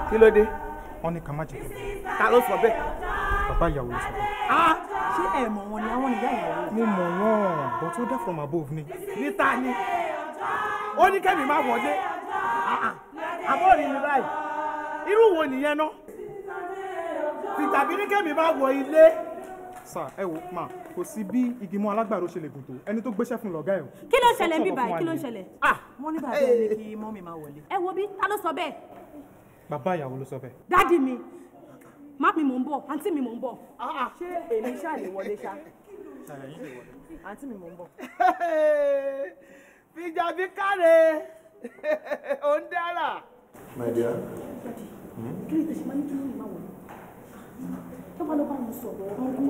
Kí ló dé? Wọ́n ní ká má jẹ́ kí. Ta ló sọ bẹ́ẹ̀? Bàbá ìyàwó ló sọ bẹ́ẹ̀. Ṣé ẹ mọ̀ wọn ni àwọn ìyá ìyàwó? Mo mọ̀ wọ́n, but order from above ni. Níta ni. Ó ní kẹ́mi má wọlé. Àbọ̀ rí mi báyìí. Irú wo nìyẹn náà? Fìjàbí ní kẹ́mi má wọ ilé. Sir, ẹ wo ma, kò sí bí igi mú alágbàro ṣe lè gùn tó ẹni tó gbéṣẹ́ fún lọ́gá ẹ̀ o. Kí ló ṣẹlẹ̀ bí báyìí? Kí ló ṣẹlẹ̀? Wọ́n ní bàbá ẹ̀ ní kí mọ́mì máa wọlé. Ẹ wo bí, ta ló sọ bẹ́ẹ̀? Bàbá ìyàwó ló sọ bẹ́ẹ̀. Dádì mi, má mi mò ń bọ̀, àǹtí mi mò ń bọ̀. Ṣé èmi ṣáà lè wọlé ṣá? Àǹtí mi mò ń bọ̀. Fìjàbí káre, ó ń dára. My dear. Kí ló tẹ̀sí máa ń dúró ìmáa wọlé? Tó bá lọ bá wọn sọ̀rọ̀ ọ̀hún.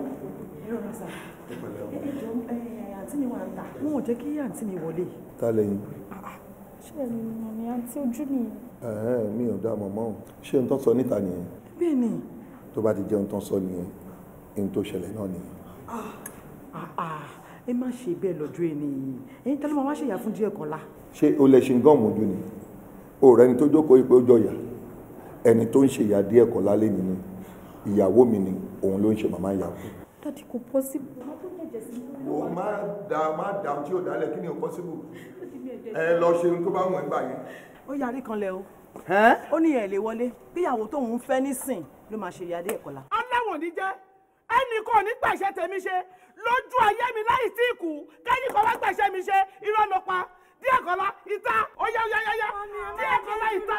Ẹ rọra sà. Ẹ jọ àǹtí mi wà ń tà. Wọn ò jẹ́ kí àǹtí mi wọlé. Ta lẹ́yìn? Ṣé ẹ̀rí mi ni àǹtí ojú mi? Mi ò dá mọ̀mọ́ o. Ṣé ohun tó sọ níta nìyẹn? Bẹ́ẹ̀ ni. Tó bá ti jẹ́ ohun tó sọ nìyẹn, ohun tó ṣẹlẹ̀ náà nìyẹn. Ẹ má ṣe bẹ́ẹ̀ lọ́jọ́ ẹni yìí. Ẹ̀yin tẹ́lẹ̀ máa wá ṣèyà fún díẹ̀ kan la. Ṣé o lè ṣe gọ́ọ̀mù ojú ni? O rẹ ni tó jókòó ìpé ó jọyà. Ẹni tó ń ṣe ìyà díẹ̀ kan lálé nìyẹn. Ìyàwó mi ni òun ló ń ṣe màmá ìyàwó. Daddy kò possible. Wo má da tí ò dálẹ̀ kí ni ò possible? Ẹ lọ ṣe ohun tó bá wọ̀n ń gbà yẹn. Ó yarí kan lẹ o. Ó ní ẹ̀ lè wọlé. Bíyàwó tóun ń fẹ́ nísìn ló máa ṣe ìyá díẹ̀ kọ́lá. Ọlọ́wọ̀n ní jẹ́ ẹnì kan ò ní gbàṣẹ tèmi ṣe lójú ayé mi láì tí kú kẹ́ni kan wá gbàṣẹ mi ṣe irọ́ ló pa. Díẹ̀ kọ́lá ìta ó yá yá yá yá díẹ̀ kọ́lá ìta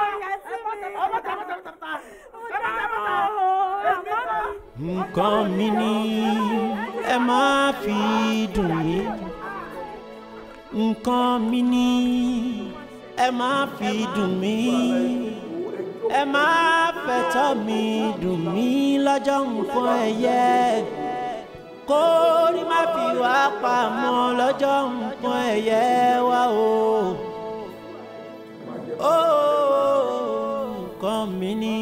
ọmọ tà tà tà tà tà tà. Nǹkan mi ni ẹ má fi dùn mí. Nǹkan mi ni ẹ má fi dùn mí. Ẹ má fẹ̀tọ́ mi dùn mí lọ́jọ́ nǹkan ẹ̀yẹ. Kórí má fi wá pamọ́ lọ́jọ́ nǹkan ẹ̀yẹ wá o. Ó nǹkan mi ni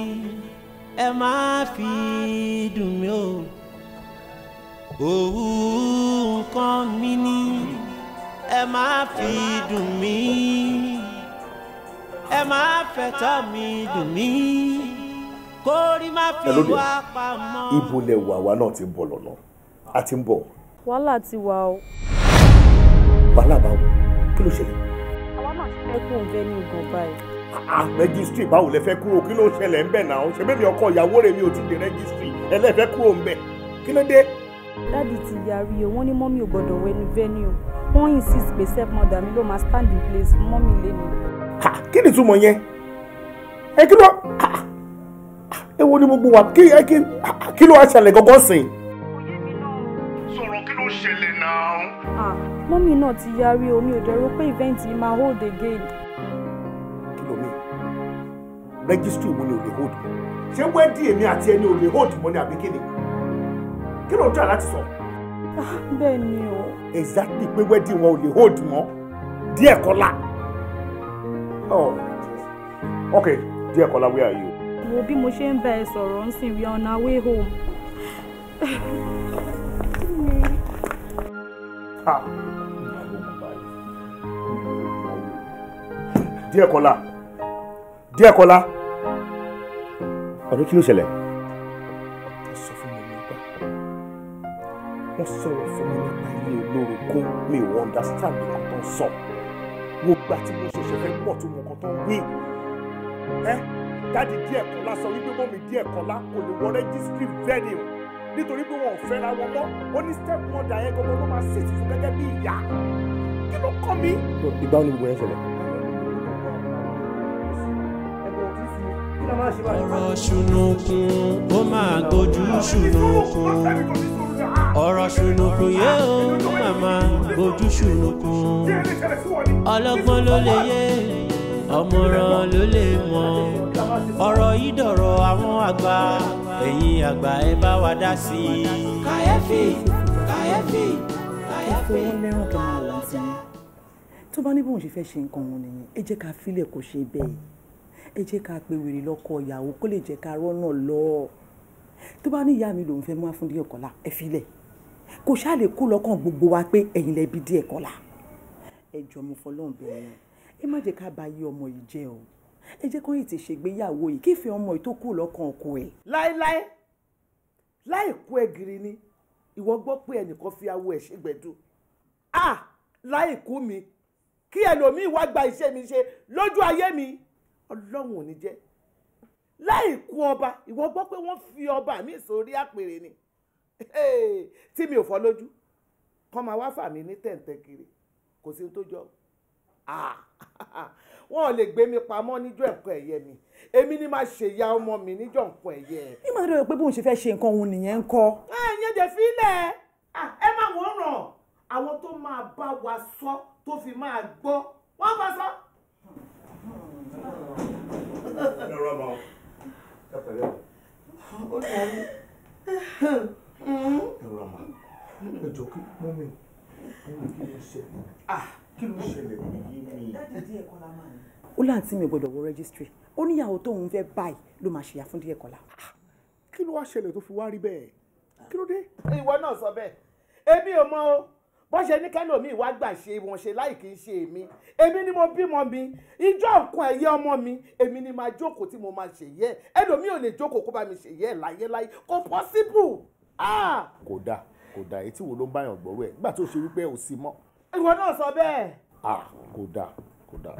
ẹ má fi dùn mí o. Òwú nǹkan mi ni ẹ má fi dùn mí. Ẹ má fẹ̀tọ́ mi dùn mí. Kórí má fi wá pamọ́. Ibo lẹ wà wá náà ti ń bọ̀ lọ́nà. A ti ń bọ̀. Wàhálà ti wà o. Wàhálà báwo? Kí ló ṣẹlẹ̀? Àwa náà ti fẹ́ kúrò venue gan báyìí. Registry báwo lẹ fẹ́ kúrò? Kí ló ṣẹlẹ̀ ń bẹ̀ náà? Ṣé bẹ́ẹ̀ mi ọkọ ìyàwó rẹ̀ mi ò ti dé registry? Ẹlẹ́fẹ́ kúrò ń bẹ̀. Kí ló dé? Daddy ti yarí o, wọ́n ní mọ́mí ò gbọ́dọ̀ wẹ̀ ní venue. Wọ́n insist pé stepmother mi ló máa stand in place fún mọ́mí lẹ́nu. Kí ni ìtumọ̀ yẹn? Ẹ kí ló ẹ wo ni gbogbo wa kí ló wá ṣẹlẹ̀ gangan sìn? Sọ̀rọ̀ kí ló ṣẹlẹ̀ náà? Mọ́mí náà ti yarí o, mi ò dẹ̀ rò pé event yìí máa hold again. Kí ló mean? Registry wo ni ò lè hold mọ́? Ṣé wedding èmi àti ẹni ò lè hold mọ́ ni àbí kí ni? Kí ló ń try láti sọ? Bẹ́ẹ̀ ni o. Exactly pé wedding wọn ò lè hold mọ́. Díẹ̀ kọ́lá. Oh, okay, díẹ̀ kọ́lá, where are you? Wo bí mo ṣe ń bá ẹ sọ̀rọ̀ ń sìn, we are on our way home. Díẹ̀ kọ́lá, díẹ̀ kọ́lá. Ọ̀rẹ́ kí ló ṣẹlẹ̀? Wọ́n sọ fún mi nípa. Wọ́n sọ̀rọ̀ fún mi nípa ilé olórogún, mi ò understand nǹkan tó ń sọ. Mo gbà tí mo ṣẹ̀ṣẹ̀ fẹ́ pọ̀ tó mọ nǹkan tó ń wí. Ẹ́ Daddy díẹ̀ kọ́lá sọ wípé mọ́mí díẹ̀ kọ́lá kò lè wọ registry venue nítorí pé wọn ò fẹ́ra wọn mọ́. Ó ní step mother yẹn gbogbo ló máa sit fún gẹ́gẹ́ bí ìyá. Kí ló kọ́ mi? Ìgbà wo ni gbogbo yẹn ṣẹlẹ̀? Ọ̀rọ̀ ṣùnùkùn ó máa gbójú ṣùnùkùn. Ọ̀rọ̀ ṣùnùkùn yé o màmá gbójú ṣùnùkùn. Ọlọ́gbọ́n ló lè yé, ọ̀mọ̀ràn ló lè mọ̀. Ọ̀rọ̀ yìí dọ̀rọ̀ àwọn àgbà, ẹ̀yin àgbà ẹ bá wa dá sí i. Kàyéfì, kàyéfì, kàyéfì. Ẹ fọwọ́ lẹ́ràn kẹ́ máa wọ̀n sí i. Tó bá ní bóun ṣe fẹ́ ṣe nǹkan òun nìyẹn, ẹ jẹ́ ká fílẹ̀ kó ṣe bẹ́ẹ̀. Ẹ jẹ́ ká pe wèrè lọ́kọ ìyàwó kó lè jẹ́ ká rọ́nà lọ. Tó bá ní ìyá mi lòun fẹ́ mú wá fún díẹ̀ kọ́lá, ẹ filẹ̀. Kò ṣáà lè kó lọ́kàn gbogbo wa pé ẹ̀yin lẹ bí díẹ̀ kọ́lá. Ẹ jọ̀ọ́ mo fọlọ́run bẹ̀ yín. Ẹ má jẹ́ ká bà ayé ọmọ yìí jẹ́ o. Ẹ jẹ́ kó yìí ti ṣègbéyàwó yìí kífẹ́ ọmọ yìí tó kù lọ́kàn ọkọ ẹ̀. Láéláé láì kú ẹ gírí ni ìwọ gbọ́ pé ẹnìkan fi awo ẹ̀ ṣègbẹ̀dù. Ah, láì kú mi kí ẹlòmíì wá gba iṣẹ́ mi ṣe lójú ayé mi, Ọlọ́run ò ní jẹ́. Láì kú ọba, ìwọ gbọ́ pé wọ́n fi ọba mi sórí àpèrè ni tí mi ò fọ́ lójú, kọ́ máa wá fà mí ní tẹ̀ǹtẹ̀ kiri, kò sí tó jọ. Wọn ò lè gbé mi pamọ́ níjọ́ ẹ̀kọ́ ẹ̀yẹ mi, èmi ni máa ṣèyá ọmọ mi níjọ́ nǹkan ẹ̀yẹ. Nígbà tó dẹ̀ pé bóun ṣe fẹ́ ṣe nǹkan òun nìyẹn ń kọ́. Ẹ̀yin dẹ̀ fílẹ̀, ẹ máa wọ́n ràn àwọn tó máa bá wa sọ tó fi máa gbọ́, wọ́n bá sọ. Ẹ rọ ma ẹ pẹ̀lẹ́ o. Ẹ rọ ma ẹ jọ kí mọ́mí kí ló ṣẹlẹ̀? Kí ló ṣẹlẹ̀ yìí mi? Ó láǹtí mi ò gbọ́dọ̀ wọ rẹ́gísítírì, ó níyàwó tóun fẹ́ báyìí ló máa ṣèyà fún Díẹ̀kọ́lá. Kí ló wá ṣẹlẹ̀ tó fi wá rí bẹ́ẹ̀? Kí ló dé? Ìwọ náà sọ bẹ́ẹ̀, èmi ò mọ̀ o. Bó ṣe ní kẹ́lòmíì wá gbà ṣe wọn ṣe láì kì í ṣe èmi. Èmi ni mo bímọ mi, ìjọ nǹkan ẹ̀yẹ ọmọ mi, èmi ni máa jókòó tí mo máa ṣèyẹ. Ẹlòmíì ò lè jókòó kó bá mi ṣèyẹ láyéláyé, kò possible. Kò dáa, kò dáa, etí wo ló ń báyàn gbọ́rọ̀ ẹ̀ nígbà tó ṣe wípé ò sí mọ́. Ìwọ náà sọ bẹ́ẹ̀. Kò dáa, kò dáa.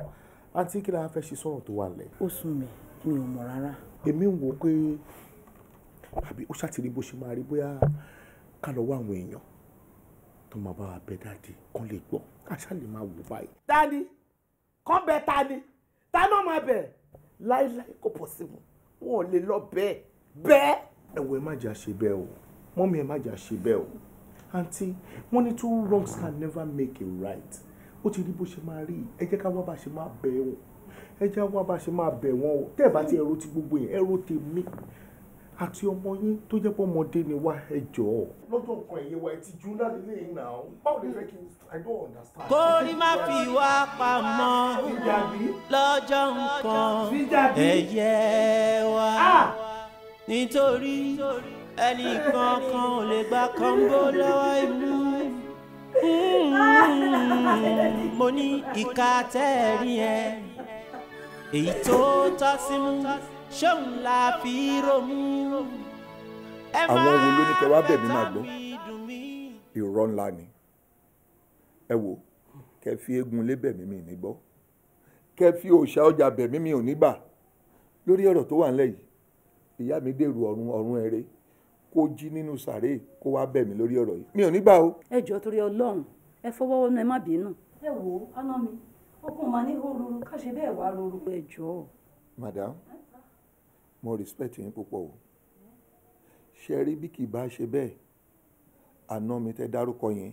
Àǹtí, kí la fẹ́ ṣe sọ̀rọ̀ tó wà lẹ̀? Ó sún mi, mi ò mọ̀ rárá. Èmi ń wo pé àbí ó ṣàtìrí bó ṣe máa rí, bóyá ká lọ wá àwọn èèyàn tó máa bá wa bẹ dáàdì kán lè gbọ́, ká ṣáà lè máa wò báyìí. Tani kán bẹ tani ta ló máa bẹ? Láíláí kò possible, wọn ò lè lọ bẹ́ẹ̀ bẹ́ẹ̀. Ẹ wo, ẹ má jà ṣe bẹ́ẹ̀ o, mọ́mí, ẹ má jà ṣe bẹ́ẹ̀ o. Àǹtí, wọ́n ní two wrongs can never make a right. Ó ti rí bó ṣe máa rí, ẹ jẹ́ ká wá bá ṣe máa bẹ̀ wọ́n, ẹ jẹ́ wá bá ṣe máa bẹ̀ wọ́n o. Tẹ́ ẹ bá ti ẹ̀rọ ti gbogbo yẹn, ẹ̀rọ tèmi àti ọmọ yín tó jẹ́ pé ọmọdé ni wá, ẹ jọ̀ọ́. Lọ́jọ́ nǹkan ẹ̀yẹ wa, ẹ ti jù ńlá nílé yìí náà, báwo lè fẹ́ kí n? I don't understand. Kórí má fi wá pamọ́ lọ́jọ́ nǹkan ẹ̀yẹ wa, nítorí ẹnì kankan ò lè gba kọ́ńgó lọ́wọ́ imú. Mo ní ìka tẹ́ẹ̀rí ẹ, èyí tó tọ́ sí mú ṣóun la fi romú. Àwọn wo ló ní kẹ́ wá bẹ̀ mí máa gbọ́? Irọ́ ńlá ni. Ẹ wò, kẹ́ fi eégún lé bẹ̀ mí mi ní gbọ́, kẹ́ fi òòṣà ọjà bẹ̀ mí mi ò ní gbà. Lórí ọ̀rọ̀ tó wà ńlẹ̀ yìí, ìyá mi dèrò ọ̀run ọ̀run ẹ̀rẹ́, kó jí nínú sàréè kó wá bẹ̀ mí lórí ọ̀rọ̀ yìí, mi ò ní gbà o. Ẹ jọ̀ọ́ torí Ọlọ́run, ẹ fọwọ́ wọnú, ẹ má bínú. Ẹ wò ó, aná mi okùn máa ní hó ruru, ká ṣe bẹ́ẹ̀ wá ruru. Ẹ jọ̀ọ́. Madam, mo respect yín púpọ̀ o. Ṣe rí bí kì í bá ṣe bẹ́ẹ̀, àná mi tẹ́ dárúkọ yẹn,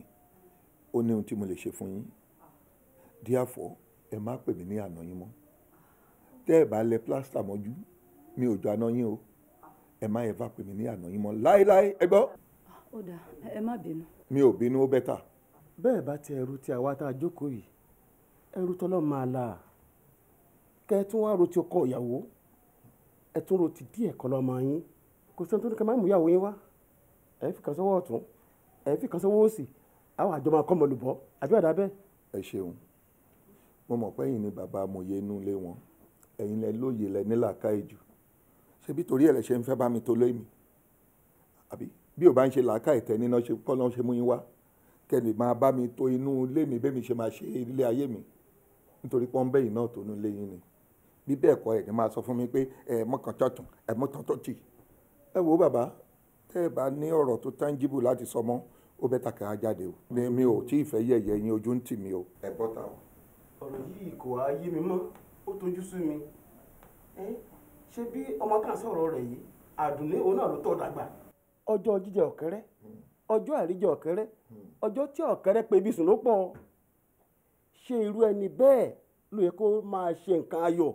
ó ní ohun tí mo lè ṣe fún yín. Therefore, ẹ má pè mí ní àná yín mọ́. Tẹ́ ẹ bá lẹ plaster mọ́jú, mi ò jọ àná yín o. Ẹ má ẹ bá pè mí ní àná yín mọ́ láéláé, ẹ gbọ́. Ó dáa, ẹ má bínú. Mi ò bínú, ó bẹ́tà. Bẹ́ẹ̀ bá ti ẹrú tí àwa tá a jókòó yìí, ẹrú tọ́lọ́ máa la, kẹ́ ẹ tún wá ro ti ọkọ ìyàwó, ẹ tún ro ti díẹ̀ kọ́ lọ́mọ yín. Kò sẹ́ni tó ní ká má mú ìyàwó yín wá, ẹ fi kan sọ́wọ́ ọ̀tún, ẹ fi kan sọ́wọ́ òsì, àwọn àjọ máa kọ́ ọmọ lùbọ́ àbí ọ̀dà bẹ́ẹ̀. Ẹ ṣeun, mo mọ̀ pé ẹ̀yin ni bàbá amòye inú ilé wọn, ẹ̀yin lẹ lóye lẹ ní làákàyè jù. Ṣebí torí ẹ̀ lẹ ṣe ń fẹ́ bá mi tó lé mi, àbí bí ò bá ń ṣe làákàyè tẹ́ níná ṣe kọ́ lọ́n ṣe mú yín wá kẹ́ lè máa bá mi tó inú ilé mi bẹ́ẹ̀ mi ṣe máa ṣe ilé ayé mi, nítorí pọ́ńbẹ́yìn náà tó inú ilé yín ni. Bí bẹ́ẹ̀ kọ́, ẹ̀ ní máa sọ fún mi pé ẹ̀ mọ́kàn tọ̀tún ẹ̀ mọ́kàn tọ̀tì. Ẹ wo bàbá, tẹ́ ẹ bá ní ọ̀rọ̀ tó tangible láti sọ mọ́, ó bẹ́ ta kàá jáde o. Mi ò tí ì fẹ́ yẹ̀yẹ́ yín, ojú ń tì mí o. Ẹ bọ́ta o. Ọ̀rọ̀ yìí kò wá yé mi mọ́, ó tójú sú mi. Ṣé bí ọmọ kan sọ̀rọ̀ rẹ̀ yìí, Àdùnní òun náà ló tọ́ dàgbà. Ọjọ́ jíjẹ ọ̀kẹ́rẹ́, ọjọ́ àríjẹ ọ̀kẹ́rẹ́, ọjọ́ tí ọ̀kẹ́rẹ́ pé ibi sùn ló pọ̀. Ṣé irú ẹni bẹ́ẹ̀ ló yẹ kó máa ṣe nǹkan ayọ̀,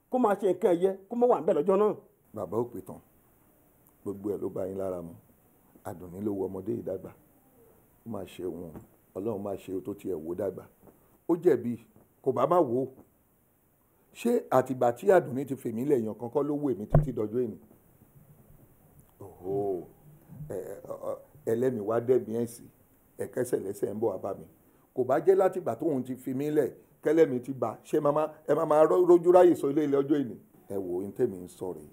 kó máa ṣe nǹkan ẹ̀yẹ, kó má wà níbẹ̀ lọ́jọ́ náà? Bàbá ò pè tán, gbogbo ẹ̀ ló bá yín lára mu. Àdùnní ló wo ọmọdé yìí dàgbà, ó máa ṣe òun, Ọlọ́run máa ṣe tó tiẹ̀ wò dàgbà. Ó jẹ̀bi, kò bá má wò ó. Ṣé àtìgbà tí Àdùnní ti fèmí lẹ̀ èèyàn kankan ló wò èmi títí dọjọ́ èmi? Ẹlẹ́mìí wá dẹ̀mí ẹ̀ sí, ẹ̀kẹ́sẹ̀ lẹ́sẹ̀ ń bọ̀ wá bá mi. Kò bá jẹ́ látìgbà tóun ti fi mí lẹ̀ Kẹlẹ́mi ti bá ṣé màmá ẹ má máa rójú ráyè sọ ilé ilé ọjọ́ ìní. Ẹ wò ó, tèmi ń sọ rèé,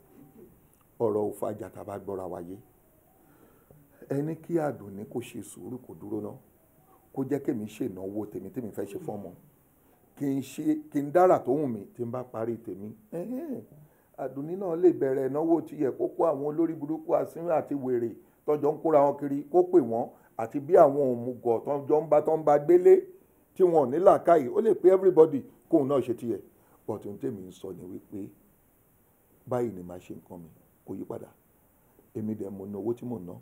ọ̀rọ̀ ò fàjà tá a bá gbọ́ra wáyé. Ẹni kí Àdùnní kó ṣe sùúrù, kó dúró ná, kó jẹ́ kémi ṣènáwó tèmi tèmi fẹ́ ṣe fọ́mọ, kí n ṣe kí n dára tó wù mí. Tí n bá parí tèmi, Àdùnní náà lè bẹ̀rẹ̀ ìnáwó tiẹ̀, kó kó àwọn olórí burúkú asínrín àti wèrè tọ́jọ́ ń kóra wọn kiri, kó pè wọ́n, àti bí àwọn òmùgọ̀ tọ́jọ́ ń bá tó ń bá gbélé tí wọn ò ní làákàyè, ó lè pé everybody kóun náà ṣe tiẹ̀. But ohun tèmi ń sọ ni wípé báyìí ni màá ṣe nǹkan mi, kò yí padà. Èmi dẹ̀ mo ná owó tí mò ń ná.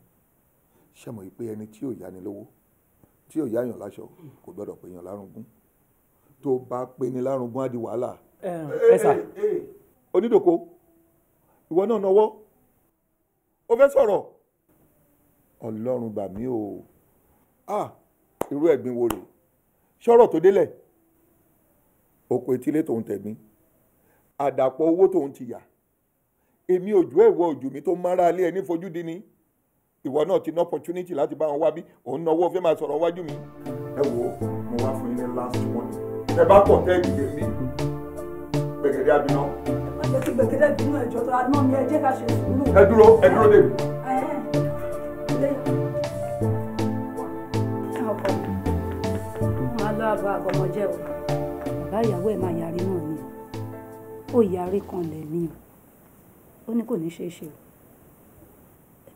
Ṣé mo pé ẹni tí ò yá ni lówó, tí ò yáyàn láṣọ, kò gbọ́dọ̀ pè yàn lárugún. Tó bá pè ní lárugún, á di wàhálà. Ẹ sà. Onídòkó, ìwọ náà náwó, ó fẹ́ sọ̀rọ̀. Ọlọ́run gbà mí o. Ah, irú ẹ̀gbin wo rèé? Ṣọ́rọ̀ tó délẹ̀, oko etílé tòun tẹ̀gbin, àdàpọ̀ owó tóun ti yà, èmi òjò ẹ̀wọ̀ òjò mi tó mára alé ẹni fojú di ni. Ìwọ náà ti ní opportunity láti bá wọn wá bí òun náwó fẹ́ máa sọ̀rọ̀ wájú mi. Ẹ wo, mo wá fún yín ní last one. Ẹ bá pọ̀ tẹ́ ìdílé mi, gbẹ̀gẹ̀dẹ̀ abiná. Ẹ jẹ́ kí gbẹ̀gẹ̀dẹ̀ bínú ẹ̀jọ̀ tó adúmọ̀ mi, ẹ jẹ́ ká ṣe sùúrù. Ẹ dúró, ẹ dúró dè mí. Ọkọ mi máa lọ àbọ̀ àbọ̀mọ̀jẹ́ o. Bàbá ìyàwó ẹ̀ máa yarí náà ni, ó yarí kanlẹ̀ ni o. Ó ní kò ní ṣeé ṣe o.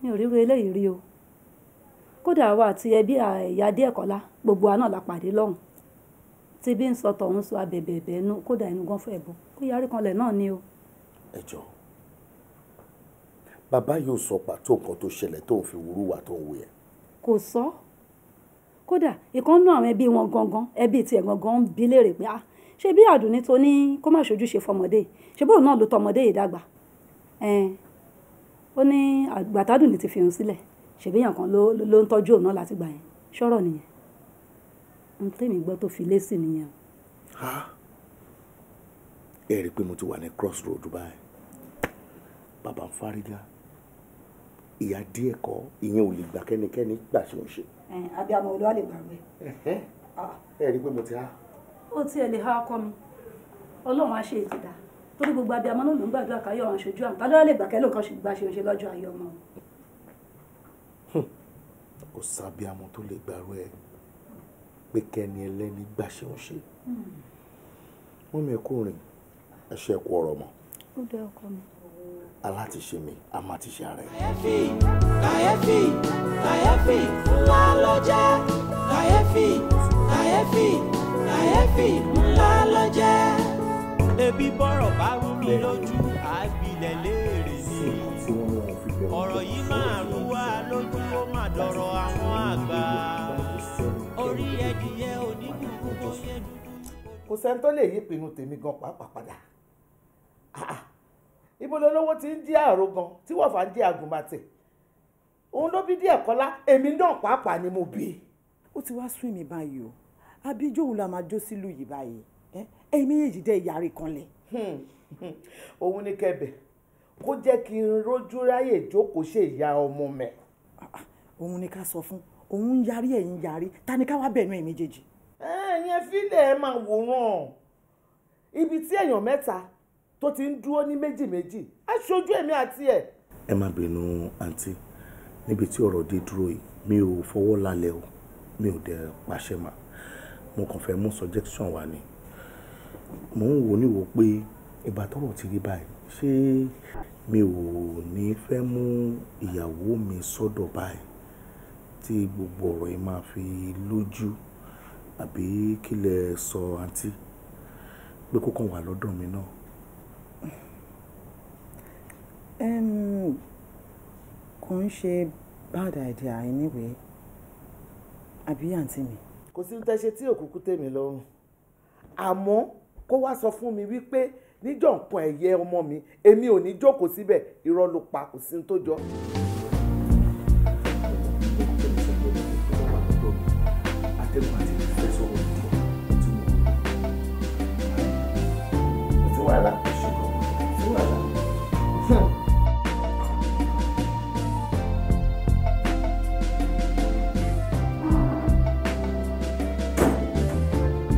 Èmi ò ríru eléyìí rí o. Kódà àwa àti ẹbí ìyá Díẹ̀kọ́lá, gbogbo wa náà la pàdé lọ́hùn tí bí ń sọ tọ̀hún sọ abẹ̀bẹ̀bẹ̀ ẹnu, kódà ẹnu gan fẹ́ bọ́, ó yarí kanlẹ̀ náà ni o. Ẹ jọ, bàbá yóò sọ pàtó nǹkan tó ṣẹlẹ̀ tó ń fi wúrú wà tó ń wù yẹn? Kò sọ. Kódà ìkan nú àwọn ẹbí wọn gangan, ẹbí tiẹ̀ gangan ń bi léèrè pé, ah, ṣé bí Àdùnní tó ní kó má ṣojúṣe fọmọdé, ṣé bóun náà ló tọmọdé yìí dàgbà? Ó ní àgbàtàdùnní ti fi hàn sílẹ̀, ṣèbíyàn kan ló ń tọ́jú òun náà láti gbà yẹn. Ṣọ́rọ̀ nìyẹn n tèmi gbọ́ tó fi lé sí nìyẹn. Ẹ rí i pé mo ti wà ní cross road báyìí. Bàbá ń fárígá, ìyá díẹ̀ kọ́, ìyẹn ò lè gbà kẹ́nikẹ́ni gbà ṣe ń ṣe. Abiyamọ olúwa lè gbàgbé. Ẹ rí i pé mo ti há. Ó tiẹ̀ lè há ọkọ mi, Ọlọ́run á ṣe ètò dá, torí gbogbo abiyamọ náà ló ń gbàdúrà káyọ̀ àwọn aṣojú àwọn tálọ́ lè gbà kẹ́ lóun kan ṣe gbà ṣe ń ṣe lọ́jọ́ ayé ọmọ. Kò sábíamọ tó lè gbàrú ẹ pé kẹ́ni ẹlẹ́ni gbà ṣe ń ṣe. Wọ́n mi kú rìn ẹṣẹ́ kú ọ̀rọ̀ mọ́. Ó dé ọkọ mi. Alátiṣe mi a máa ti ṣe ara ẹ. Kàyéfì, kàyéfì, kàyéfì ńlá ló jẹ́. Kàyéfì, kàyéfì, kàyéfì ńlá ló jẹ́. Ebi bọ́rọ̀ bá rú mi lójú, àbílẹ̀ léèrè ni. Ọ̀rọ̀ yìí máa rú wa lójú, ó máa dọ̀rọ̀ àwọn àgbà. Orí ẹdìyẹ onígbùgbù kò yẹ dúdú. Kò sẹ́ni tó lè yí ìpinnu tèmi gan pàápàá padà. Ibo lolówó ti ń jí àrò gan tí wọ́n fà ń jí àgùnbàtẹ̀? Òun ló bí Díẹ̀kọ́lá, èmi náà pàápàá ni mo bí. Ó ti wá sún mi báyìí o. Àbíjó òun la máa jó sílùú yìí báyìí? Ẹ̀yin méjèèjì dẹ́ ìyàrí kanlẹ̀. Òun ní kẹbẹ̀ kó jẹ́ kí n rójú ráyè jókòó ṣe ìyá ọmọ mẹ́. Òun ni ká sọ fún, òun ń yarí, ẹ̀yin yarí, ta ni ká wá bẹ̀nu ẹ̀yin méjèèjì? Ẹ̀yin fílẹ̀, ẹ máa wòran ibi tí èèyàn mẹ́ta tó ti ń dúró ní méjì méjì, á ṣojú èmi àti ẹ̀. Ẹ má bínú àǹtí, níbi tí ọ̀rọ̀ dé dúró yìí, mi ò fọwọ́ lálẹ́ o, mi ò dẹ̀ pàṣẹ mà. Mo kàn fẹ́ mú suggestion wá ni. Mò ń wò níwò pé ìgbà tọ́rọ̀ ti rí báyìí, ṣé mi ò ní fẹ́ mú ìyàwó mi sọ́dọ̀ báyìí tí gbogbo ọ̀rọ̀ yìí máa fi lójú, àbí kí lẹ sọ àǹtí, pé kó kàn wà lọ́dọ̀ mi náà? Kò ń ṣe bad idea anyway, àbí àǹtí mi? Kò sí ní tẹ́ ṣe tí òkùnkùn tèmi lọ́rùn, àmọ́ kó wá sọ fún mi wípé níjọ́ nǹkan ẹ̀yẹ ọmọ mi, èmi ò ní jókòó síbẹ̀, irọ́ ló pa, kò sí ní tó jọ. Atẹ́gùn àti ìfẹ́ sọ̀rọ̀ díẹ̀ tí mo Kò sí wàhálà, kò sí wàhálà.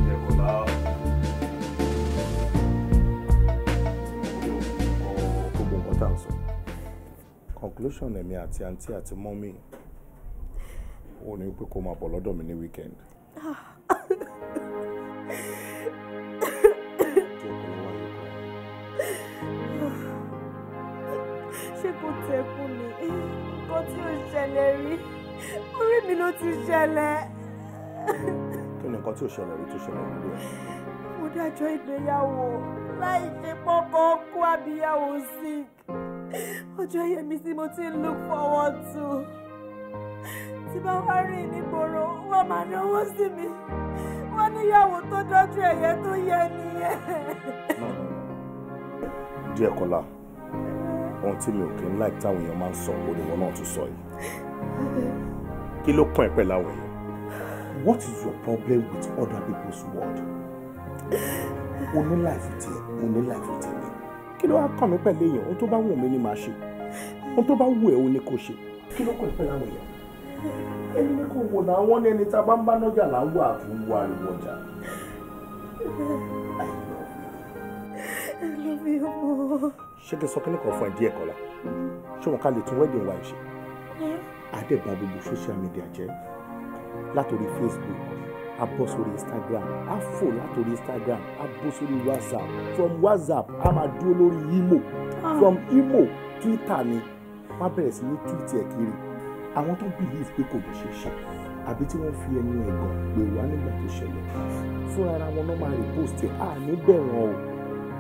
Díẹ̀kọ́lá. tá à ń sọ. Conclusion èmi àti àǹtí àti mọ́mí ò ní pé kó máa bọ̀ lọ́dọ̀ mi ní weekend. Ṣé kò tẹkùn ni? Nǹkan tí ò ṣẹlẹ̀ rí, orí mi ló ti ṣẹlẹ̀. Kí ni nǹkan tí ò ṣẹlẹ̀ rí tó ṣẹlẹ̀ lórí ẹ̀? Mo dájọ́ ìgbéyàwó láì ṣe pọ́kọ́ kú àbíyàwó sick. Ọjọ́ yẹmi tí mo ti ń look forward to. Tí bá wá rìn nígboro, wọ́n máa náwó sí mi. Wọ́n níyàwó tó dọ́jú ẹ̀yẹ tó yẹ nìyẹn. Díẹ̀ Kọ́lá, ohun tí mi ò kí ń like táwọn èèyàn máa ń sọ òun ni wọn náà tún sọ yìí. Kí ló kàn ẹ́ pẹ̀lú àwọn èèyàn? What is your problem with other people's word? O ní life tiẹ̀, o ní life tèmi. Kí ló wá kàn mí pẹ̀lú èèyàn? Ohun tó bá wù mí ni màá ṣe. Ohun tó bá wù ẹ́ o ní kò ṣe. Kí ló kàn ẹ́ pẹ̀lú àwọn èèyàn? Ẹni ní kò wò náà, wọ́n ní ẹni tá a bá ń bá lọ́jà là ń wà àfi ń wá ariwo ọjà. I love you. I love you more. Ṣé kí n sọ kí ní kan fún ẹ díẹ̀ Kọ́lá? Ṣé wọn ká lè tún wedding wa ṣe? Àdẹ̀bà gbogbo social media jẹ́. Látòrí Facebook, a bọ́ sórí Instagram, a fò látòrí Instagram, a bọ́ sórí WhatsApp. From WhatsApp, a máa dúró lórí Imo. From Imo, Twitter ni. Wọ́n á bẹ̀rẹ̀ sí ní tweet ẹ̀ kiri. Àwọn tó believe pé kò lè ṣe ṣe, àbí tí wọ́n fi ẹnu ẹ̀gàn pè wá nígbà tó ṣẹlẹ̀. Fúnra ara wọn náà máa repost ẹ̀. À ní bẹ̀ wọ́n o.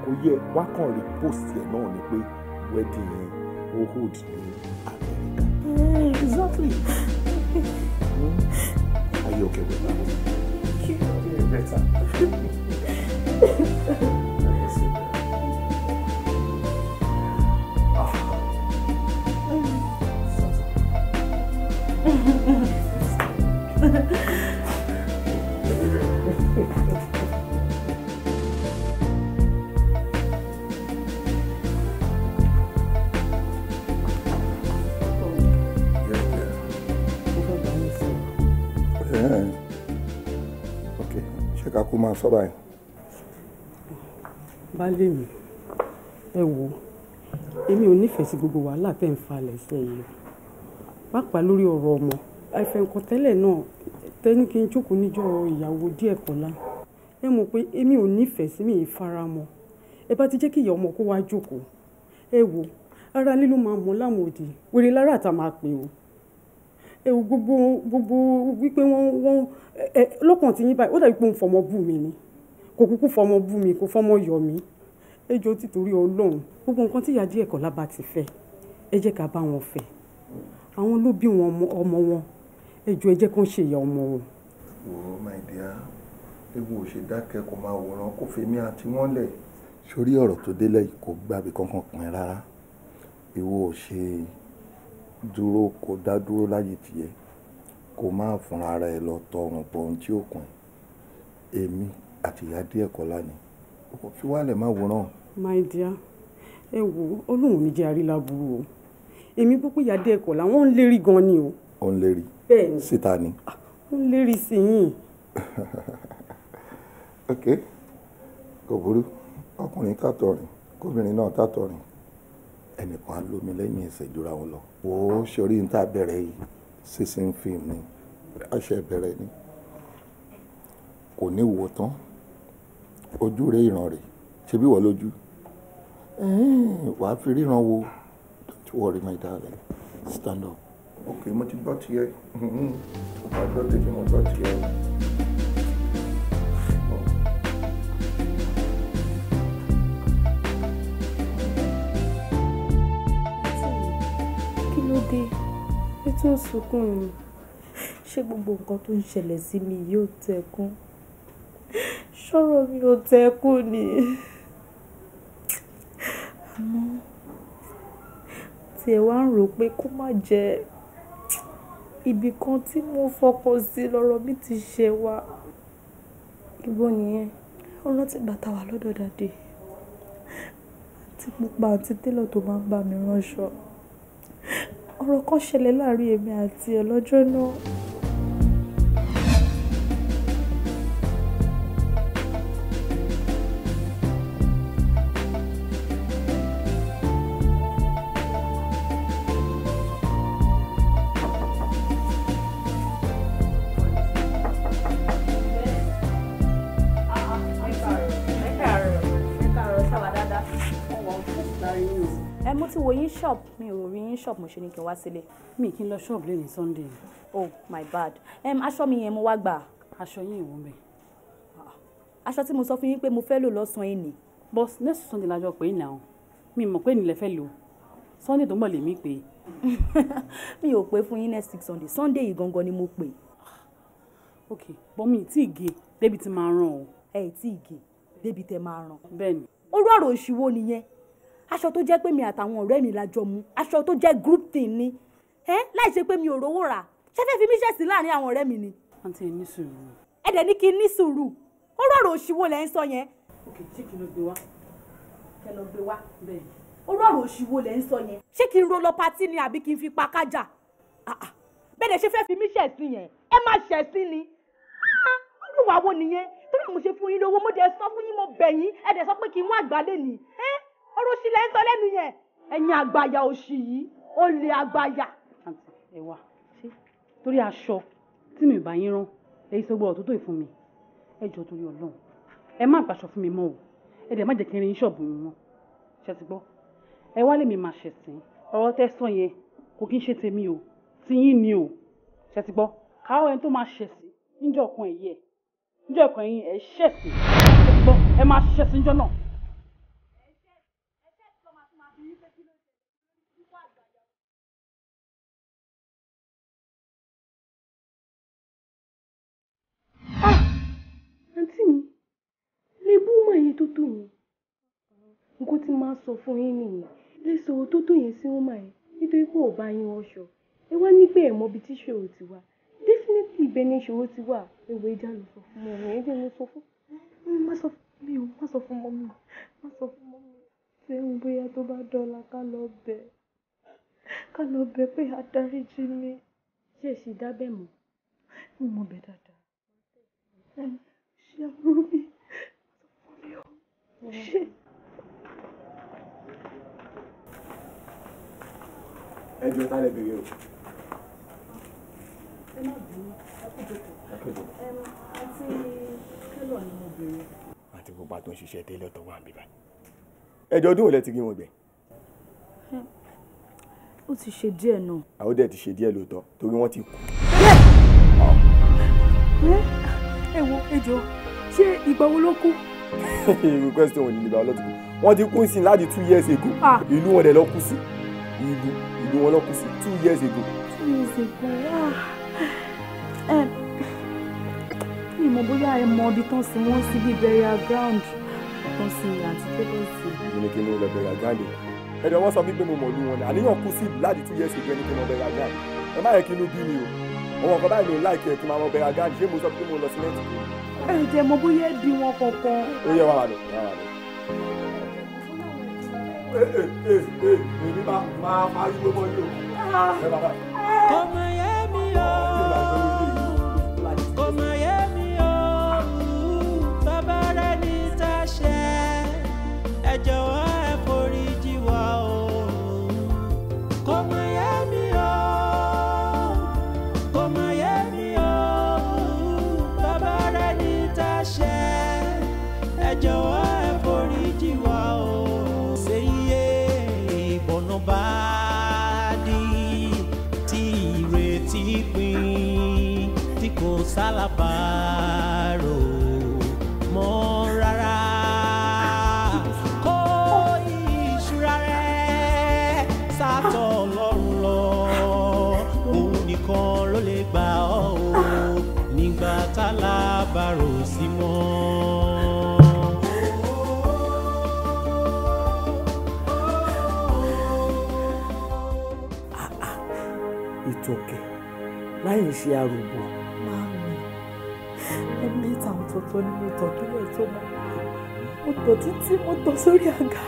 Kò yẹ wá kàn repost ẹ̀ náà ni pé wedding yẹn ó hold ní America. Exactly. Are you okay with that? Thank you. Yeah, better. Ṣé ká kú máa sọ báyìí? Baálé mi, ẹ wo, èmi ò nífẹ̀ẹ́ sí gbogbo wàhálà tẹ́ ń falẹ̀ ṣe yìí, pàápàá lórí ọ̀rọ̀ ọmọ. Àìfẹ̀ǹkọ̀ tẹ́lẹ̀ náà tẹ́ni kí n jókòó níjọ́ ìyàwó díẹ̀ Kọ́lá. Ẹ mọ̀ pé èmi ò nífẹ̀ẹ́ sí mi ìfaramọ́. Ẹ bá ti jẹ́ kí ìyá ọmọ kó wá jókòó. Ẹ wo, ara lílo máa mọ̀ láwọn òdì, wèrè lára àtà máa pè o. Ẹ wo gbogbo wípé wọ́n ẹ lọ́kàn tí yín báyìí, ó dàbí pé òun fọmọ bú mi ni. Kò kúkú fọmọ bú mi, kò fọmọ yọ̀ mí. Ẹ jọ̀ọ́ títorí Ọlọ́run, gbogbo nǹkan tí ìyá díẹ̀ Kọ́lá bá ti fẹ́, ẹ jẹ́ ká bá wọn fẹ́. Àwọn ló bí wọn ọmọ wọn. Ẹ jọ̀ọ́ ẹ jẹ́ kán ṣe ìyá ọmọ wọn. Wo my dear, ewu ò ṣe dákẹ́ kó máa wòran kó fèmí àti wọ́n lẹ̀. Sórí ọ̀rọ̀ tó délẹ̀ yìí kò gbàbí kankan pin rárá. Ìwọ ò ṣe dúró kó dá dúró láyè tiẹ̀, kó má fúnra ara ẹ lọ tọrùn bọ ohun tí ó kàn ẹ́. Èmi àti ìyá díẹ̀ Kọ́lá ni. Ó fi wálẹ̀ má wòran. My dear, ẹ wo, Ọlọ́run ò ní jẹ́ àríláburú o. Èmi gbọ́ pé ìyá díẹ̀ Kọ́lá wọ́n ń lérí gan ni o. Ó ń lérí? Bẹ́ẹ̀ni. Síta ni? Ó ń lérí sí yín. Ok, kò burú. Ọkùnrin tàtọ̀rìn, kóbìnrin náà tàtọ̀rìn. Ẹnìkan á lómi lẹ́yìn ẹsẹ̀ jura wọn lọ. Wo sórí ní tá a bẹ̀rẹ̀ yìí, sísìn fíìmù ni, àṣẹ bẹ̀rẹ̀ ni. Kò ní wo tán. Ojú rẹ̀ ìran rẹ̀, ṣebí wọ́ lójú. Wàá fi ríran wo. Don't worry my darling, stand up. Ok, mo ti gbọ́ tiẹ̀. Mo bá gbọ́ tèmi, mo gbọ́ tiẹ̀. Kí ló dé? Ẹ tún sunkún ni. Ṣé gbogbo nǹkan tó ń ṣẹlẹ̀ sí mi yóò tẹkún? Ṣọ́rọ̀ mi ò tẹkún ni. Àmọ́ tí ẹ wá ń rò pé kó má jẹ́ ibì kan tí mo fọkàn sí lọ́rọ̀ mi ti ṣe wá. Ibo nìyẹn? Ó rántí bàtà wà lọ́dọ̀ dàdé. Àti pupa àti télọ̀ tó máa ń bá mi ránṣọ. Ọ̀rọ̀ kan ṣẹlẹ̀ láàrin èmi àti ẹ̀ lọ́jọ́ náà. Ẹ mo ti wo yín shop, mi ò rí yín shop, mo ṣe ní kí n wá sílé. Mi kì í lọ shop lónìí Sunday. Oh my bad. Aṣọ mi yẹn mo wá gbà. Aṣọ yín ìwọ mẹ́. Aṣọ tí mo sọ fún yín pé mo fẹ́ lò lọ́sàn-án yìí ni. But next Sunday lájọ pé náà mi mọ̀ pé nílẹ̀ fẹ́ lò Sunday tó ń bọ̀ lèmi pé. Mi ò pé fún yín next week Sunday, Sunday yìí gangan ni mo pè. Ok, but mi tí ì gé débi tí máa rán o. Ẹ tí ì gé débi tẹ máa rán. Bẹ́ẹ̀ni. Orú ọ̀rọ̀ òṣìwò nìyẹn. Aṣọ tó jẹ́ pé mi àtàwọn ọ̀rẹ́ mi la jọ mú, aṣọ tó jẹ́ group thing ni. Ẹ láì ṣe pé mi ò rówó rà, ṣé fẹ́ fi mí ṣẹ̀sín láàrin àwọn ọ̀rẹ́ mi ni. Àǹtí ẹ ní sùúrù. Ẹ dẹ̀ ní kí n ní sùúrù. Orú ọ̀rọ̀ òṣìwò lẹ́ ń sọ yẹn. Ok, ṣé kí n lọ gbé wá? Kẹ lọ gbé wá. Bẹ́ẹ̀ni. Orú ọ̀rọ̀ òṣìwò lẹ́ ń sọ yẹn. Ṣé kí n ro lọ patí ni àbí kí n fi pa kájà? Bẹ́ẹ̀ dẹ̀ ṣe fẹ́ fi mí ṣẹ̀sín yẹn. Ẹ má ṣẹ̀sín ni. Olúwa wo nìyẹn? Torí mo ṣe fún yín lówó, mo dẹ̀ sọ fún yín, mo bẹ̀ yín, ẹ dẹ̀ sọ pé kí n wá àgbálẹ̀ ni. Ọ̀rọ̀ òṣì lẹ́ ń sọ lẹ́nu yẹn. Ẹ̀yin àgbàyà òṣì yìí, olè àgbàyà. Àǹtí ẹ wá, ṣé torí aṣọ tí mi ò bá yín rán, èyí sọ gbọ́dọ̀ tó tó ìfún mi. Ẹ jọ̀ọ́ torí Ọlọ́run, ẹ má gbàṣọ fún mi mọ́ o, ẹ dẹ̀ má jẹ́ kí n rí ṣọ́ọ̀bù mi mọ́. Ṣé ti gbọ́? Ẹ wá lè mi máa ṣẹ̀sín. Ọ̀rọ̀ tẹ́ sọ yẹn kò kí ń ṣe tèmi o, tiyín ni o. Ṣé ti gbọ́? Káwọ́ ẹni tó máa ṣẹ̀sín níjọ́ kan ẹ̀yẹ ẹ̀. Níjọ́ kan ẹ̀yìn ẹ̀ ṣẹ̀sín. Ṣé ti gbọ́? Ẹ máa ṣẹ̀sín níjọ́ náà. Àǹtí mi, lè bú mọ̀ yẹn tó tó yẹn. Nǹkan tí máa sọ fún yín nìyẹn. Lè sọ̀rọ̀ tó tó yẹn sí wọ́n yẹn nítorí pé ò bá yín wọṣọ. Ẹ wá ní pé ẹ̀ mọ ibi tí ìṣòro ti wà. Definitely ibẹ̀ ni ìṣòro ti wà. Ewé ìjà ló sọ fún mọ́ mi. Ẹ jẹ́ mo sọ fún. Má sọ fún mi o, má sọ fún mọ́ mi. Má sọ fún mọ́ mi. Ṣé ń bóyá tó bá dọ̀la ká lọ bẹ̀? Ká lọ bẹ̀ pé adáríjì mi. Ṣé ẹ ṣì dábẹ̀ mọ́? Mo mọ̀ bẹ̀ dáadáa. Ṣé àbúrò mi? Ṣé. Ẹ jọ̀ọ́ ta lẹ bèrè o. Ẹ má bínú, ẹ kú jókòó. Àǹtí Kẹ́lọ̀ ni mo bèrè. Àti gbogbo àtúnṣe ṣiṣẹ́ tẹ́lẹ̀ tó wà níbí báyìí. Ẹ jọ̀ọ́ ọdún wo lẹ ti rí wọn gbẹ̀? Ó ti ṣe díẹ̀ náà. Àwọn dẹ̀ ti ṣe díẹ̀ lóòótọ́ torí wọ́n ti kú. Ẹ wo ẹ jọ̀ọ́, ṣé ìgbà wo ló kú? Irú question wo ni ìgbà wo ló ti kú? Wọ́n ti kú sí láti 2 years ago. Ìlú wọn dẹ̀ lọ kú sí. Ìlú wọn lọ kú sí 2 years ago. 2 years ago, mi mọ̀ bóyá ẹ mọ ibi tán sí wọ́n sí bíi burial ground tán sí àti tẹ́lẹ̀ sí. Èmi ni kí n lọ burial ground o. Ẹ jọ̀ọ́ wọ́n sọ wípé mo mọ̀ ìlú wọn ni àníyàn kú sí láti 2 years ago ẹni kí n lọ burial ground. Ẹ má yẹ kí inú bí mi o. Àwọn nǹkan báyìí ló ń láìkí ẹ kí n máa mọ burial ground, ṣé mo sọ pé mo lọ sí mẹ́tì? Ẹ jẹ́ mọ̀ bóyá ẹ bí wọn kankan. Ó yẹ wàhálà lọ, wàhálà lọ. Èmi máa pariwo mọ́ yìí o. Kò mà yé mi o, kò mà yé mi o, bàbá rẹ̀ ní tàṣẹ, ẹ jọ̀wọ́ ẹ forí jì wá o. Kò mà yé mi o, kò mà yé mi o, bàbá rẹ̀ ní tàṣẹ, ẹ jọ̀wọ́ ẹ forí jì wá o. Ṣé iye ìbọnà bá dí tí ìrètí pín tí kò sálábàárò mọ́ rárá, kó ìṣúra rẹ̀ sátọ̀ Ọlọ́run lọ, òun nìkan ló lè gbà ọ́ o nígbà tálábàárò sí mọ́. Ìtọ̀kẹ̀ láì ṣe arúgbó. Màámi, ẹ̀mẹ́ta ọ̀tọ̀ọ̀tọ̀ ni mo tọ̀ kílẹ̀ tó mọ́. Mo tọ̀ títí mo tọ̀ sórí àga.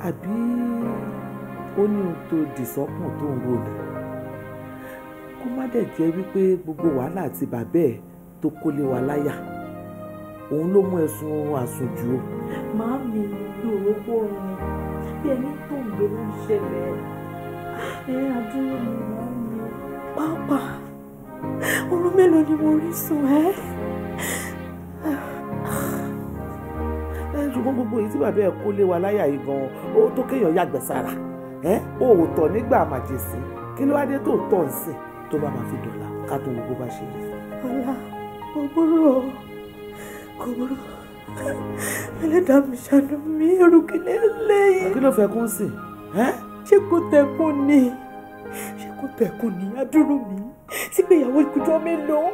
Àbí ó ní ohun tó dìsọ́kùn tó ń rò ní? Kó má dẹ̀ jẹ́ wípé gbogbo wàhálà àti bàbá ẹ̀ tó kó lé wa láyà, òun ló mú ẹ̀sùn oorun àsùnjù o. Màámi, mi ò rógbó oorun ni. Bí ẹni tó ń gbé ló ń ṣẹlẹ̀. Ẹ àdúró mi màámi. Pàápàá, oorun mélòó ni mo rí sùn ẹ́? Ẹ Ṣùgbọ́n gbogbo èyí tí bàbá ẹ̀ kó lé wa láyà yìí gan-an ó tó kéèyàn yàgbẹ́ sára. Ó ò tọ̀ nígbà màjèsí, kí ló wá dé tó tọ̀ ń sìn tó bá máa fi dọ̀la ká tó wo bó bá ṣe rí. Ọlá, kò burú o, kò burú. Ẹlẹ́dàá mi ṣàánú mi, orúkọ lélẹ́yìn. Kí ló fẹ́ kún sí? Ṣé kò tẹ̀kùn ni? Ṣé kò tẹ̀kùn ni? Adúrú mi sígbéyàwó ìkújọ́ mélòó?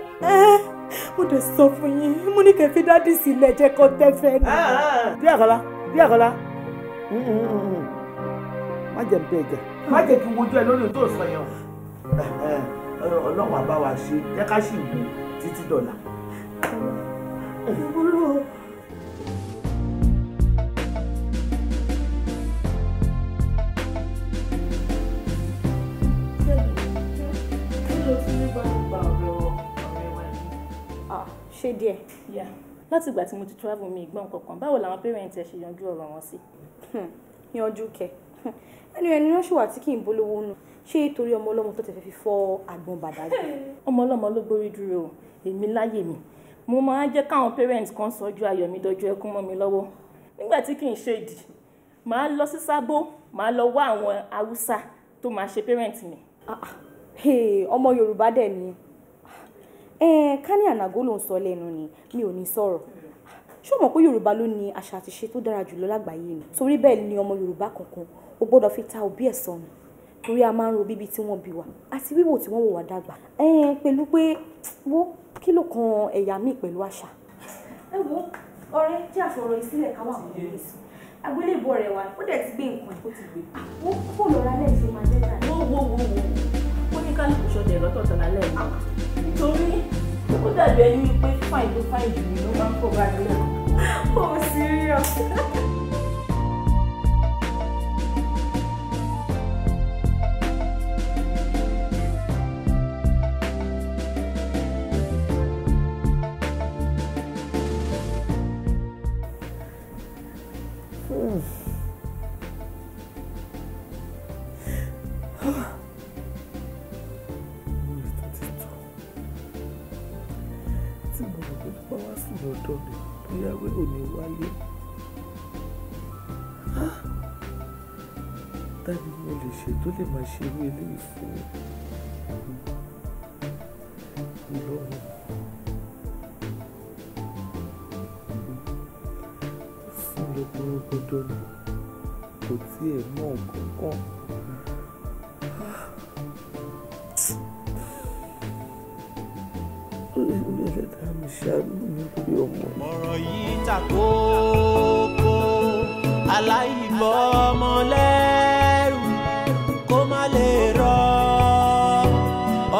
Mo dẹ̀ sọ fún yín, mo ní kẹ́ fi dádì sílẹ̀ jẹ́ kó tẹ́fẹ́ ni. Díàkọ́lá, Díàkọ́lá, má jẹ́ bẹ́ẹ̀ jà, má jẹ́ kí n wojú ẹ lórí tó sọ yẹn o. Ọlọ́run á bá wa ṣe, jẹ́ ká sì wù títí dọ̀la. Ṣé díẹ̀? Láti ìgbà tí mo ti travel mi ìgbọ́n kankan, báwo làwọn parents ẹ ṣe yanjú ọ̀rọ̀ wọn sí? Yanjú kẹ. Ẹnu ẹni náà ṣùwà tí kì í bolówó nù. Ṣé torí ọmọ ọlọ́mọ tó ti fẹ́ fi fọ́ àgbọn bàdá jù? Ọmọ ọlọ́mọ ló gbórí dúró o, èmi láyè mi. Mo máa ń jẹ́ káwọn parents kan sọjú ayọ̀ mi dọjú ẹkún mọ́ mi lọ́wọ́. Nígbà tí kì í ṣe ìdí, màá lọ sí Sábó, màá lọ wá àwọn Haúsá tó máa ṣe parents mi. Ọmọ Yorùbá dẹ̀ ni. Ká ní ànàgó ló ń sọ lẹ́nu ni mi ò ní sọ̀rọ̀. Ṣé o mọ̀ pé Yorùbá ló ní àṣà àti ìṣe tó dára jùlọ lágbàáyé ni? Torí bẹ́ẹ̀ ni ọmọ Yorùbá kankan ò gbọ́dọ̀ fi ta òbí ẹ̀ sọnù. Torí a máa ń ro bíbí tí wọ́n bí wa àti wíwò tí wọ́n wò wá dàgbà. Pẹ̀lú pé wo kí ló kan ẹ̀yà míì pẹ̀lú àṣà. Ẹ wo ọ̀rẹ́ jẹ́ àfọ̀rọ̀ yìí sílẹ̀ káwá àwọn ọmọ ìsìn. Àgbélébùú ọ̀rẹ́ wa ó dẹ̀ ti gbé nǹkan ẹ̀ ó ti gbé. Wọ́n kò lọ́ra lẹ́yìn tó máa jẹ́ dàní. Wo wo wo wo ó ní kálukú ṣọdẹ lọ́tọ̀ọ̀tọ̀ lálẹ́ yìí. Nítorí ó dàbí ẹni wípé fáìn tó fáìn jù mí ló máa ń kó bá mi lẹ́kọ̀ọ́. Oh, serious. Tí mo rò pé tó bá wá sùn lọ́dọ̀ mi bóyá wíwò ní wáyé. Ta ni mo lè ṣe tó lè máa ṣe irú eléyìí fún mi lọ́rùn? Ó sùn lọ gbọ́dọ̀ ni kò tiẹ̀ mọ̀ kankan. Ẹlẹ́dàá mi ṣàánú mi lórí ọmọ. Ọ̀rọ̀ yìí ta kókó, aláìbọ̀ ọmọ lẹ́rù kó má lè rọ.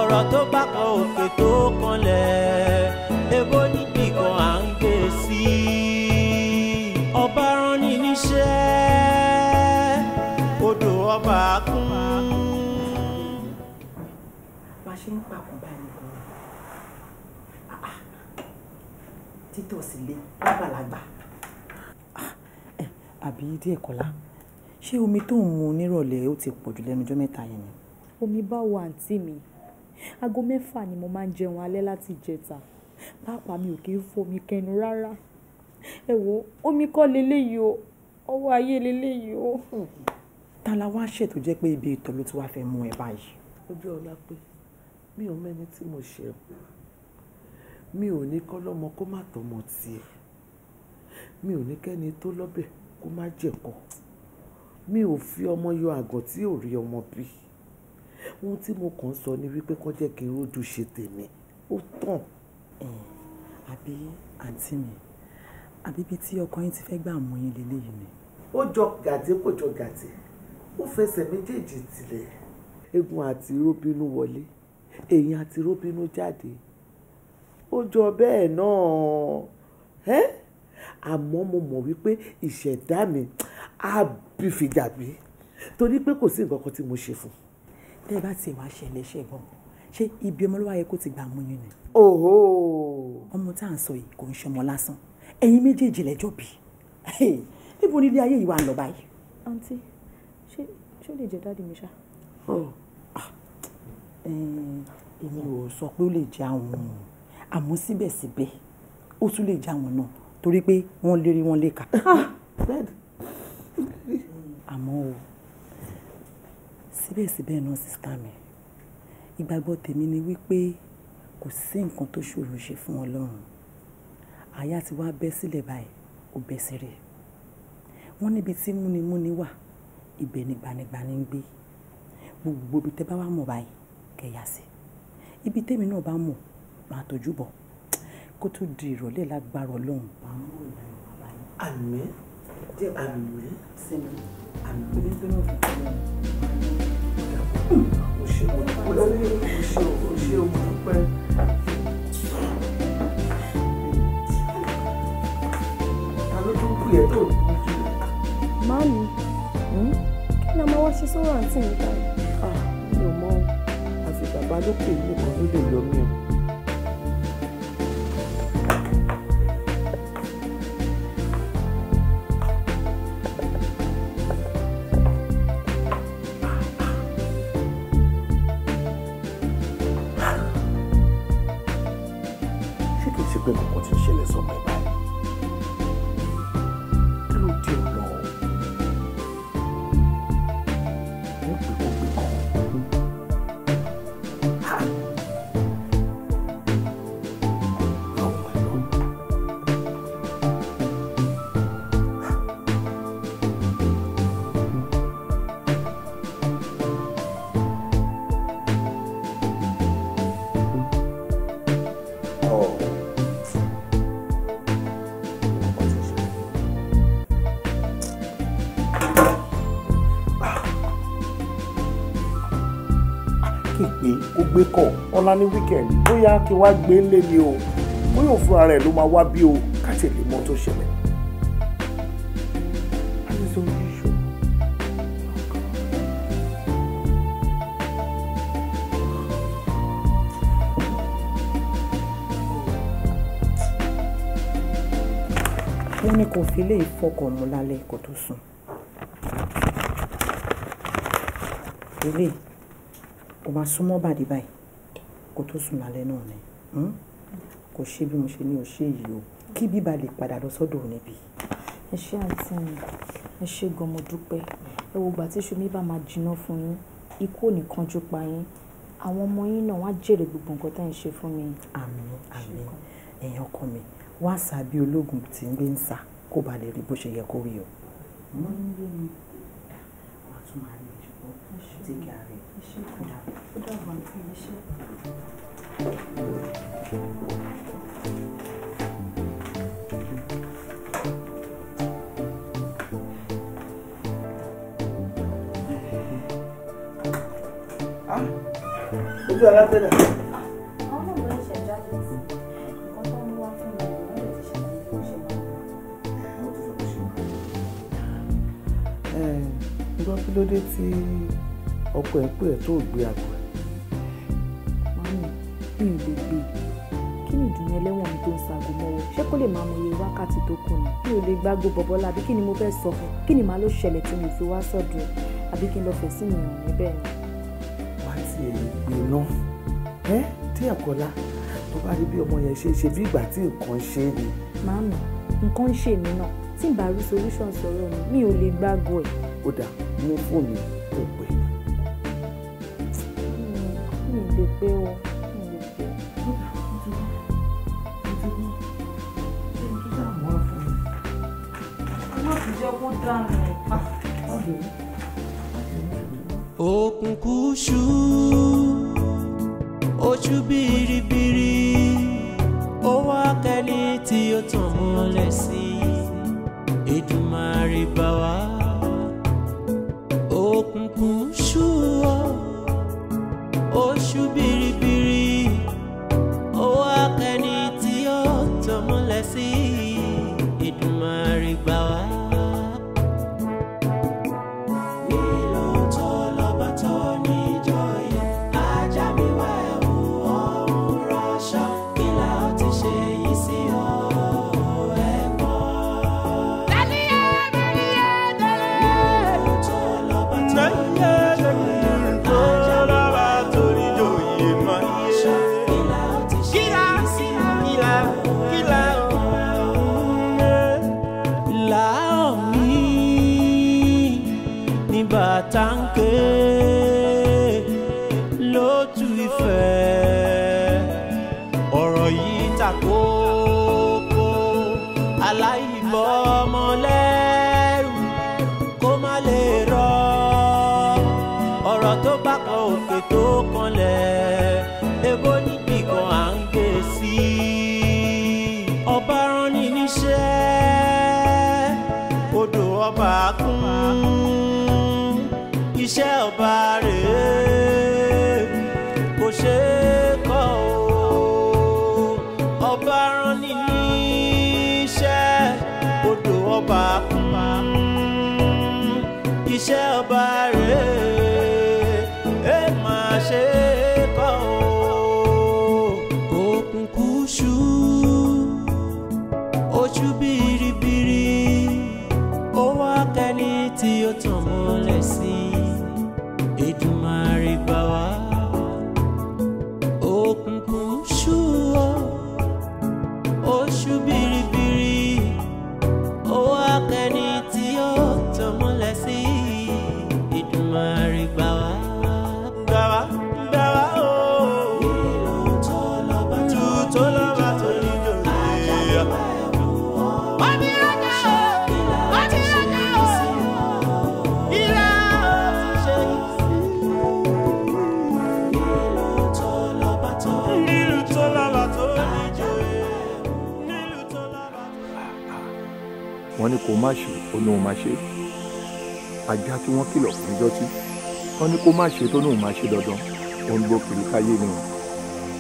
Ọ̀rọ̀ tó bá kan òkè tó kanlẹ̀, èbó níbì kan à ń gbé sí. Ọba rán ni níṣẹ́, odò ọba kún. Bá a ṣe ń pàkó báyìí gan-an títọ̀ sílé lágbàlagbà. Àbí díẹ̀ kọ́lá, ṣé omi tó ń mu nírọ̀lẹ́ ó ti pọ̀ jù lẹ́nu ọjọ́ mẹ́ta yẹn ni? Omi báwo àǹtí mi? Aago 6 ni mo máa ń jẹun alẹ́ láti ìjẹta. Pàápàá mi ò kí ń fomi kẹnu rárá. Ẹ wo omi kọ́ leléyìí o, ọwọ́ ayé leléyìí o. Ta la wá ṣètò jẹ́ pé ibi ìtọ̀ ló ti wá fẹ́ mú ẹ báyìí? Ojú ọlá pé mi ò mẹ́ni tí mo ṣe o. Mi ò ní kọ́lọ́mọ kó má tọmọ tiẹ̀. Mi ò ní kẹ́ni tó lọ́bẹ̀ kó má jẹ̀kọ. Mi ò fi ọmọ yọ àgàn tí ò rí ọmọ bí. Ohun tí mo kàn ń sọ ni wípé kó jẹ́ kí n rójú ṣe tèmi. Ó tàn. Àbí àǹtí mi, àbí ibi tí ọkọ yín ti fẹ́ gbà mú yín leléyìí ni? Ó jọ gàdé kò jọ gàdé. Ó fẹsẹ̀ méjèèjì tilẹ̀. Egun àti róbínú wọlé, èyàn àti róbínú jáde. Ó jọ bẹ́ẹ̀ náà. Àmọ́ mo mọ̀ wípé ìṣẹ̀dá mi á bí fìjàbí torí pé kò sí nǹkan kan tí mo ṣe fún. Tẹ́ ẹ bá tiẹ̀ wá ṣẹlẹ̀ ṣe gan, ṣé ibi ọmọ ló wá yẹ kó ti gbà mú yín ni? Òhò. Ọmọ tá à ń sọ yìí kò ń ṣọmọ lásán. Ẹ̀yin méjèèjì lẹ́jọ́ bí. Níbo ni ilé ayé yìí wà ń lọ báyìí? Àǹtí, ṣé ó lè jẹ́ dáàdì mi ṣá? Èmi ò sọ pé ó lè jẹ́ àwọn, àmọ́ síbẹ̀síbẹ̀ ó tún lè jẹ́ àwọn náà. Torí pé wọ́n lérí wọ́n léka. Àmọ́ o, síbẹ̀síbẹ̀ náà sísá mi, ìgbàgbọ́ tèmi ni wípé kò sí nǹkan tó ṣòro ṣe fún Ọlọ́run. Àyà ti wá bẹ́ sílẹ̀ báyìí, ó bẹ́ sílẹ̀. Wọ́n níbi tí múnimúni wà, ibẹ̀ ni gbanigbani ń gbé. Gbogbo ibi tẹ́ bá wà mọ̀ báyìí, kẹ̀yà sí. Ibi tèmi náà bá mọ̀, máa tọ́jú bọ̀. Kó tó di ìrọ̀lẹ́ lágbára Ọlọ́run. Àmín. Àmín. Sinmi. Àmín. O ṣé mo dúpẹ́, o ṣé mo dúpẹ́. Ta ló tún pè ẹ́ tó dúdú? Màámi, kí ni a máa wá ṣe sọ́rọ̀ àǹtí mi báyìí? Mi ò mọ̀ o, àfi bàbá lókè nìkan ló lè yọ mí o. Ṣé kìí ṣe pé nǹkan ti ń ṣẹlẹ̀ sọ́mọ ẹ̀ báyìí? Kí ló dé ọ̀nà o? Wọ́n pè kó pè kàn. Ha! Oh my God. Oh. Nǹkan ti ń ṣẹlẹ̀. Kí n pè kó gbé kọ̀ ọ̀la ní weekend, bóyá kí wá gbé lé ni o, bóyá òun fúnra rẹ̀ ló máa wá bí o, ká tèlé mọ́ tó ṣẹlẹ̀. That is unusual. Wọ́n ní kò fi lè fọkàn mu lálẹ́ kó tó sùn. Ilé kò máa súnmọ́ bàdí báyìí kó tó sùn lálẹ́ náà ni. Kò ṣe bí mo ṣe ní o ṣe yìí o, kí bíbá lè padà lọ sọ́dọ̀ níbí. Ẹ ṣé àǹtí mi, ẹ ṣé gan, mo dúpẹ́. Ẹ wo ìgbà tí iṣu mi bá máa jiná fún yín, ikú ò ní kánjú pa yín. Àwọn ọmọ yín náà wá jèrè gbogbo nǹkan tẹ́ ń ṣe fún mi. Àmín, àmín. Ẹ̀yin ọkọ mi, wá sá bí ológun tí ń gbé ń sá kó ba lè rí bó ṣe yẹ kó rí o. Wàá tún máa rí ìṣùgbọ́n tí kí a rẹ̀ kó dàbọ̀. Ó dàbọ̀ àǹtí mi, ṣé. Ojú alátẹ̀lẹ̀. Àwọn náà ló ń ṣe jáde sí nǹkan tó ń wá fún mi, wọ́n lè ti ṣàlàyé bó ṣe máa wà. Ǹgbọ́n kí ló dé tí ọkọ ẹ̀ pè ẹ́ tó gbé àgọ́ ẹ̀? Màámi, mi ò lè gbé. Kí ni ìdùnnú ẹlẹ́wọ̀n mi tó ń sago mọ́wọ́? Ṣé kó lè máa mọ iye wákàtí tó kù ni? Mi ò lè gbágbó bọ̀bọ́lá, àbí kí ni mo fẹ́ sọ fún? Kí ni màá ló ṣẹlẹ̀ tí mi ò fi wá sọ́dọ̀ ẹ̀? Àbí kí n lọ fẹ̀ sí mi hàn níbẹ̀ ni? Wá tí ẹ gbé náà. Ẹ́ tí Ẹ̀kọ́lá tó bá rí bí ọmọ yẹn ṣe ṣe bí ìgbà tí nǹkan ṣe ni. Màámi, nǹkan ń ṣe mí náà. Tí n bá rí solution sọ̀rọ̀ mi, mi ò lè gbágbó ẹ̀. Ó dà, mú fóònù kò pè. Mi ò lè pé o, mi ò lè pé. Má fi jẹ́ kó dànù. Òkùnkùn ṣú, ojú biribiri, ó wá kẹ́ni tí ó tàn mọ́lẹ̀ sí. Èdùmàrè bá wa. Òkùnkùn ṣú ọ, oṣù biribiri, ó wá kẹ́ni tí ó tàn mọ́lẹ̀ sí. Èdùmàrè gbà wá. Nílò tó lọ́ba tó níjòyè, ajá mi wá ẹ̀wù ọ̀hún rọṣọ, kí la ó ti ṣe yìí sí o, ẹ̀gbọ́n. Tẹ́lẹ̀ Bàtà ń ké lójú ìfẹ́, ọ̀rọ̀ yìí ta kókó. Aláìbọ̀ ọmọlẹ́rù kó má lè rọ. Ọ̀rọ̀ tó bá kan òkè tó kanlẹ̀, ebo níbì kan à ń gbé sí. Ọba rán ni níṣẹ́, odò ọba kún. Iṣẹ́ ọba rèé, kò ṣe é kọ́ o. Ọba rán ni níṣẹ́, odò ọba kún. Iṣẹ́ ọba rèé, ẹ máa ṣe é kọ́ o. Òkùnkùn ṣú, ojú biribiri, ó wá kẹ́ni tí ó tàn mọ́lẹ̀ sí. Èdùmàrè gbà wá. Òkùnkùn ṣú o, oṣù biribiri, ó wá kẹ́ni tí ó tàn mọ́lẹ̀ sí. Èdùmàrè gbà wá, gbà wá, gbà wá o. Ìlú tó lọ́ba tó níjòyè. Wọ́n ti rájà o, wọ́n ti rájà o, ìlà ó ti ṣe yìí sí. Nílùú tó lọ́ba tó níjòyè. Nílùú tó lọ́ba tó. Wọ́n ní kó má ṣe, ó ní òun máa ṣe. Ajá tí wọ́n kìlọ̀ fún jọ́sí, wọ́n ní kó má ṣe tó ní òun máa ṣe dandan, ó ń gbó kiri káyé ni o.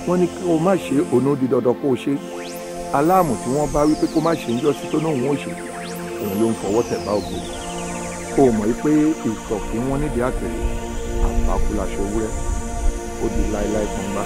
Wọ́n ní kó má ṣe, òun ó di dandan kó o ṣe. Aláàmù tí wọ́n bá wí pé kó má ṣe ń jọ́sí tó ní òun ó ṣe, òun ló ń fọwọ́ tẹ̀ bá ògbó. O mọ̀ pé ìtọ̀ kí wọ́n nídìí àkèrè, àbákú laṣọ ewúrẹ́, ó di láéláé gbọ̀ngbà.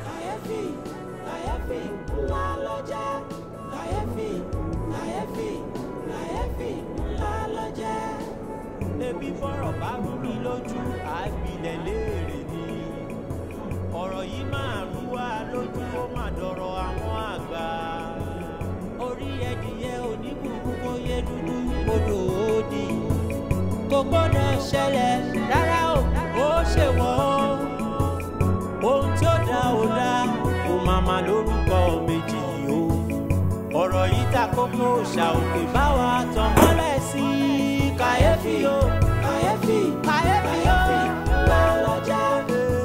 Kàyéfì, kàyéfì ńlá ló jẹ́. Kàyéfì, kàyéfì, kàyéfì ńlá ló jẹ́. Ebi bọ́rọ̀ bá rú mi lójú, àbílẹ̀ léèrè ni. Ọ̀rọ̀ yìí máa rú wa lójú, ó máa dọ̀rọ̀ àwọn àgbà. Orí ẹdìyẹ oníbùkún kó yé dúdú, odò òdì. Kò gbọ́dọ̀ ṣẹlẹ̀ rárá o, ó ṣèwọ́ o. Ohun tí ó dá ó dá, kò máa ma lórúkọ méjì o. Ọ̀rọ̀ yìí ta kókó, ṣà òkè bá wa tàn mọ́lẹ̀ sí i. Kàyéfì o, kàyéfì, kàyéfì o, ńlá ló jẹ́.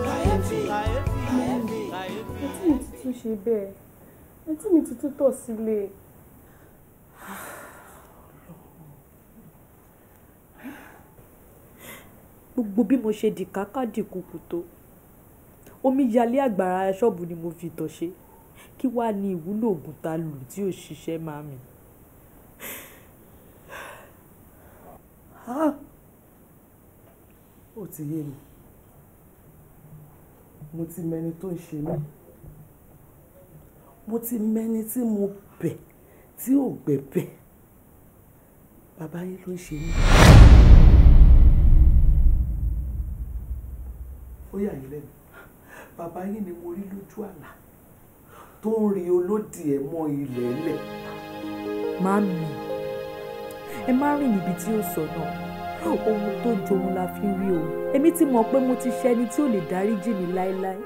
Kàyéfì, kàyéfì, kàyéfì. Àǹtí mi tuntun ṣe bẹ́ẹ̀, àǹtí mi tuntun tọ̀ sílé. Gbogbo bí mo ṣe dìkáká dìkùkù tó, omi yalé àgbàrá ṣọ́ọ̀bù ni mo fi ìtọ̀ ṣe. Kí wàá ní ìwúlò oògùn ta lù tí ò ṣiṣẹ́ màmí. Ó ti yé mi, mo ti mẹni tó ń ṣe mí, mo ti mẹni tí mo bẹ̀ tí ò gbẹ̀bẹ̀. Bàbá yín ló ń ṣe mí. Ó yà yín lẹ́nu, bàbá yín ni mo rí lójú àlá tó ń rin olódì ẹ̀ mọ́ ilẹ̀ ẹlẹ̀. Màmí, ẹ má rìn níbi tí ó sọ náà. Ohun tó joun la fi rí o. Èmi ti mọ̀ pé mo ti ṣẹni tí ò lè dáríjì mí láéláé.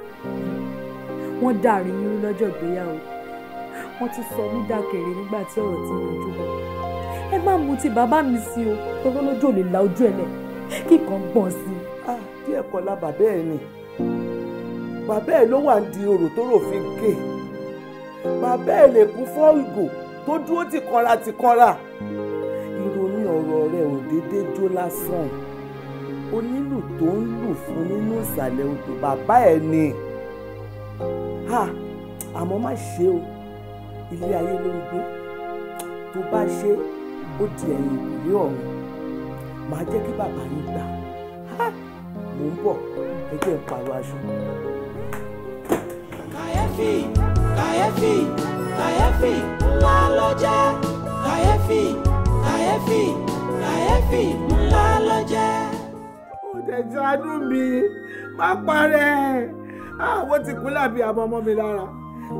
Wọ́n dàrin yín rú lọ́jọ́ ìgbéyàwó. Wọ́n tún sọ mí dàkèrè nígbà tí ọ̀rọ̀ ti yanjú bọ̀. Ẹ má mu ti bàbá mi sí o, torí lójú ò lè la ojú ẹ̀ lẹ̀ kíkan gbọ̀n sí i. Díẹ̀ Díẹ̀ kọ́lá bàbá ẹ̀ ni. Bàbá ẹ̀ ló wà ń di orò tó rò fi ké. Bàbá ẹ̀ lè kún fọ́ ìgò tó dúró tìkanra tìkanra. Ìrònú ọ̀rọ̀ rẹ̀ ò déédéé jó lásán. Onílù tó ń lù fún nínú ìsàlẹ̀ odò bàbá ẹ̀ ni. Ha! Àmọ́ má ṣe o, ilé ayé ló ń gbé. Tó bá ṣe, ó di ẹ̀yìn ìkùlé ọ̀run. Màá jẹ́ kí bàbá yín gbà. Ha! Mò ń bọ̀, ẹ jẹ́ n pààrọ̀ aṣọ. Kàyéfì, kàyéfì, kàyéfì ńlá ló jẹ́. Kàyéfì, kàyéfì, kàyéfì ńlá ló jẹ́. Ó dẹ̀ ṣàánú mi, má parẹ́. Àwọn ti kú lábí àmọ́ ọmọ mi lára.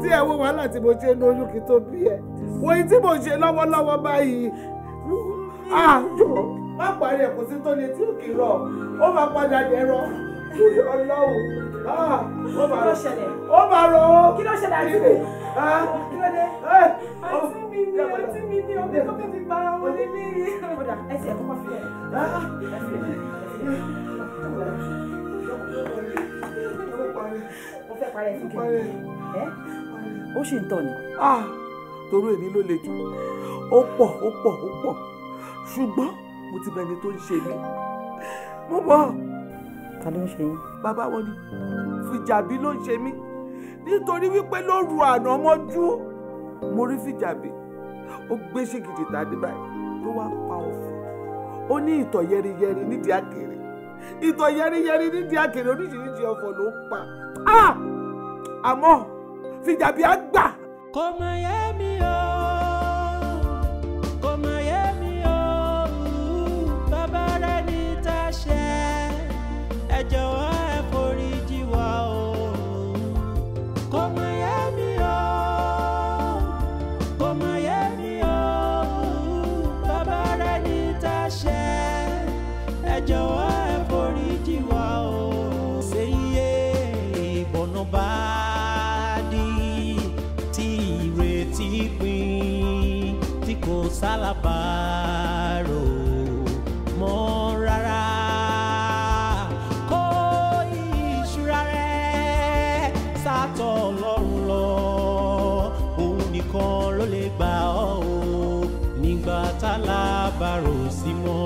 Tí ẹ wo wàhálà tí mo ṣe ń lóyún kí tó bí ẹ. Wo èyí tí mo ṣe lọ́wọ́lọ́wọ́ báyìí. Àjọ má parẹ́, kò sí tó lè tí ò kì í rọ̀. Ó máa padà dẹ̀rọ. Lórí Ọlọ́run. Ó máa rọ̀. Ó máa rọ̀ ó. Kí ló ṣẹlẹ̀ àǹtí mi? Kí ló dé? Àǹtí mi ni, àǹtí mi ni, ọmọ tó fẹ́ fi para wọn nílé. Kódà ẹ ti ẹ̀ kọ́kọ́ fi ẹ̀. Mo fẹ́ parẹ́ fún kí ni? Ó sì ń tọ̀ ni. Torí èmi ló le jù. Ó pọ̀, ó pọ̀, ó pọ̀. Ṣùgbọ́n mo ti bẹni tó ń ṣe mí. Mo mọ̀. Ta ló ń ṣe yín? Bàbá wọn ni. Fìjàbí ló ń ṣe mí. Nítorí wípé lóru àná mọ́jú, mo rí Fìjàbí. Ó gbé ṣègìdì tàdé báyìí tó wá pa ọ̀fọ̀. Ó ní ìtọ̀ yẹriyẹri nídìí àkèrè. Ìtọ̀ yẹriyẹri nídìí àkèrè, oríṣiríṣi ọ̀fọ̀ ló ń pa. Àmọ́ Fìjàbí á gbà. Kò mà yé mi o, kò mà yé mi o, bàbá rẹ̀ ní tá a ṣe, ẹ jọ̀wọ́ ẹ forí jì wá o. Kò mà yé mi o, kò mà yé mi o, bàbá rẹ̀ ní tá a ṣe, ẹ jọ̀wọ́ ẹ forí jì wá o. Ṣé iye ìbọnà bá di tí ìrètí pín tí kò sálábàárò mọ́ rárá, kó ìṣúra rẹ̀ sátọ̀ Ọlọ́run lọ, òun nìkan ló lè gbà ọ́ o nígbà tálábàárò sí mọ́.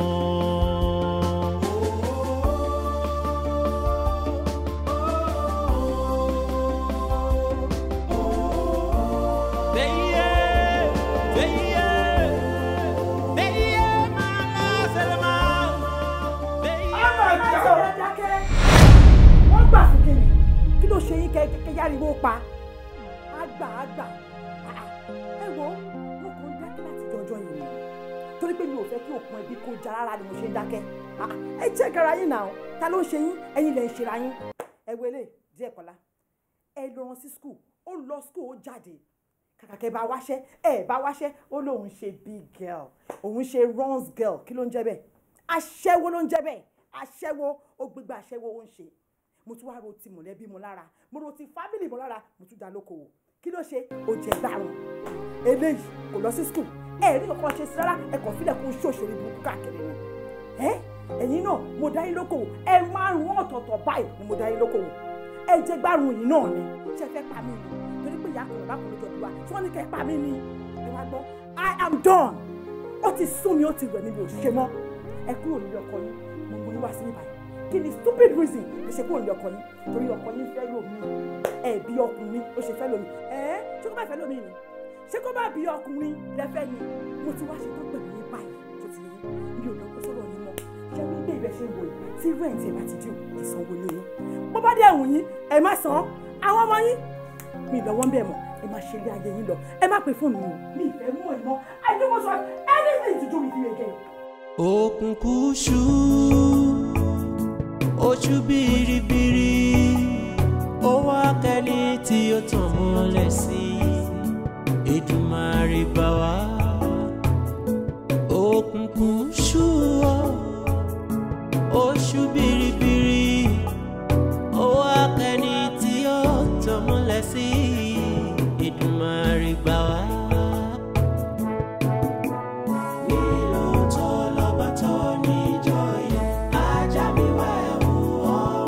Wọ́n gbà fún kí ni? Kí ló ṣe yín kẹ́ yáriwo pa? Àgbà àgbà. Ẹ wo, mo kàn ń dákẹ́ láti jọjọ́ yìí ni. Torí pé mi ò fẹ́ kí òkun ẹbí kó já rárá ni mo ṣe ń dákẹ́. Ẹ jẹ́ gara yín náà. Ta ló ń ṣe yín? Ẹ̀yin lẹ̀ ń ṣera yín. Ẹ wo eléyìí, díẹ̀ kọ́lá. Ẹ lọ rán sí skul, ó lọ skul, ó jáde. Kàkà kẹ́ bá wáṣẹ́, ẹ bá wáṣẹ́, ó lóun ṣe big girl, òun ṣe runs girl, kí ló ń jẹ́ bẹ́ẹ̀? Aṣẹ́wó ló ń jẹ́ bẹ́ẹ̀. Aṣẹ́wó, ó gbégbá aṣẹ́wó ó ń ṣe. Mo tún wá ro ti mọ̀lẹ́bí mo lára, mo ro ti fámìlì mo lára, mo tún dá lókòwò. Kí ló ṣe? Ó jẹ gbárùn. Eléyìí kò lọ sí skul, ẹ rí kankan ṣe sí rárá, ẹ kàn fílẹ̀ kó ṣòṣòrí burúkú káàkiri ni. Ẹ ẹ̀yin náà mo dá yín lókòwò, ẹ márùn-ún ọ̀tọ̀ọ̀tọ̀ báyìí ni mo dá yín lókòwò. Ẹ jẹ gbárùn yìí náà ni. Ṣé ẹ fẹ́ pa mí ni? Torí pé ìyá kan bàbá kan ló jọ bí wa, tí wọ́n ní kẹ́ pa mí ni. Ẹ wá gbọ́, I am done. Ó ti sún mi, ó ti rẹ̀ mí, mi ò ṣe mọ́. Ẹ kúrò nílé ọkọ yín, mo mú yín wá sí ibà yìí. Kí ni stupid reason ẹ ṣe kúrò nílé ọkọ yín? Torí ọkọ yín fẹ́ lómi, ẹ bí ọkùnrin ó ṣe fẹ́ lómi. Ẹ ṣé kó bá fẹ́ lómi ni? Ṣé kó bá bí ọkùnrin lẹ́fẹ́ ni? Mo ti wá ṣe tó pẹ̀lú yín báyìí tó ti yín. Mi ò lọ́kọ́ sọ́rọ̀ yín mọ́. Ṣé wí pé ìbẹ̀ ṣe ń wò yìí tí rẹ́ǹtì ẹ̀ bá ti dì ìsanwó lé yín? Bó bá dé ẹ̀wùn yín, ẹ má san. Àwọn ọmọ yín mi lọ́wọ́ ń bẹ̀ mọ́. Ẹ má ṣe ilé ayé yín lọ. Ẹ má pe fóònù mi o. Mi ìfẹ́ mú ẹ mọ́. I don't want to have anything to do with you again. Òkùnkùn ṣú, ojú biribiri, ó wá kẹ́ni tí ó tàn mọ́lẹ̀ sí. Èdùmàrè bá wa. Òkùnkùn ṣú ọ, oṣù biribiri, ó wá kẹ́ni tí ó tàn mọ́lẹ̀ sí. Èdùmàrè gbà wá. Nílùú tó lọ́ba tó níjòyè, ajá mi wá ẹ̀wù ọ̀run.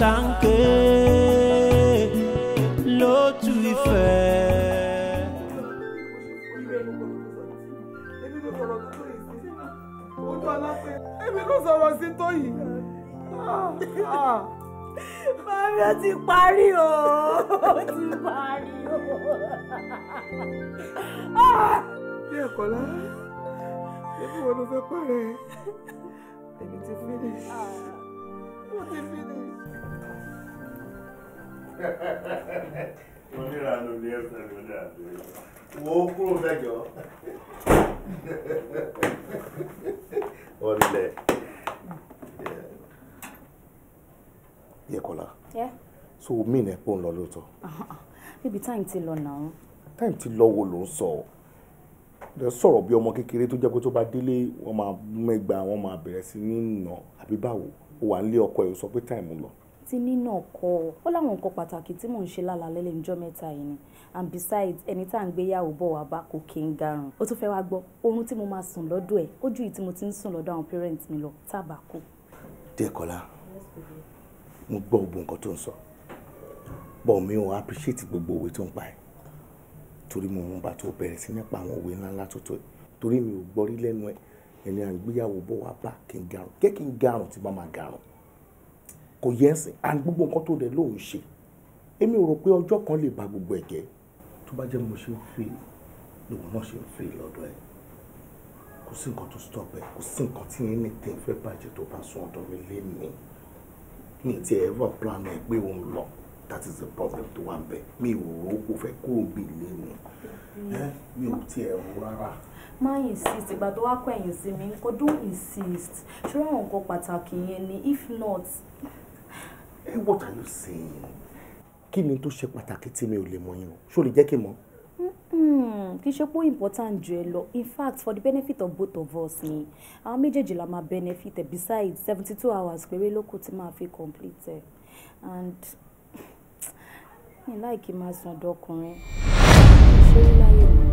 Táǹkì lótú ìfẹ́. Èmi ló sọ̀rọ̀ sí tó yìí. Màmí ó ti parí o, ó ti parí o. Bí ẹ̀kọ́ lá, ẹbí wo ló fẹ́ parẹ́? Èmi ti finish. Mo ti finish. Onírànú ni ẹsẹ̀ mi ní àdéhùn. Wo kúrò mẹ́jọ. Ọ̀lẹ̀. Yẹ̀kọ́lá. Yeah. So mi ní ẹ̀pọ̀ ń lọ lóòótọ́. Baby, time ti lọ náà. Time ti lọ wo ló ń sọ. Lẹ sọ̀rọ̀ bí ọmọ kékeré tó jẹ́ pé tó bá délé wọ́n máa mẹ́gba wọ́n máa bẹ̀rẹ̀ sí ní nà àbí báwo. Ó wà nílé ọkọ ẹ̀ ó sọ pé time lọ. Ti nínà ọkọ ó láwọn nǹkan pàtàkì tí mò ń ṣe lálálẹ́ lẹ́nujọ́ mẹ́ta yìí ni, and besides ẹni tá à ń gbéyàwó bọ̀ wá bá kò kí n garùn. Ó tún fẹ́ wá gbọ́ oorun tí mo máa sùn lọ́dọ̀ ẹ̀ ó ju èyí tí mo ti ń sùn lọ́dọ̀ àwọn parents mi lọ tábà kú. Dẹ́kọ̀lá, mo gbọ́ gbogbo nǹkan tó ń sọ, but mi ò appreciate gbogbo òwe tó ń pa ẹ̀, torí mo mú bá tó bẹ̀rẹ̀ sí nípa àwọn òwe ńláńlá tó tó ẹ̀, torí mi ò gbọ́ rí lẹ́nu ẹ̀ ẹni à ń gbéyàwó bọ̀ wá bá kí n garùn, kẹ́ kí n garùn tí bá máa garùn kò yẹ ẹ́ sìn. And gbogbo nǹkan tó dẹ̀ lóun ṣe, èmi ò rò pé ọjọ́ kan lè ba gbogbo ẹ̀ jẹ́. Tó bá jẹ́ mo ṣe ń fi lòun náà ṣe ń fi lọ́dọ̀ ẹ̀, kò sí nǹkan tó stop ẹ̀, kò sí nǹkan tí anything fẹ́ bàjẹ́ tó bá sún ọ̀dọ̀ mi lénìí. Mi ti ever plan ẹ̀ pé òun lọ, that is the problem tó wà ń bẹ̀. Mi ò rò ó kó fẹ́ kúrò bí lénìí, mi ò tiẹ̀ rò rárá. Má insist, ìgbà tó wá kọ ẹ̀yìn sí mi nǹkan, don't insist. Ṣé àwọn nǹkan pàtàkì yẹn ni, if not. Hey, what are you saying? Kí ni tó ṣe pàtàkì tí mi ò lè mọ̀ yín o? Ṣó lè jẹ́ kí n mọ̀? Kì í ṣe pé ó important jù ẹ lọ. In fact, for the benefit of both of us ni. Àwọn méjèèjì la máa benefit ẹ. Besides, 72 hours péré ló kù tí màá fi complete ẹ. And mi láìkí máa sùn ọ̀dọ̀ ọkùnrin. Ṣé rí láyé mi?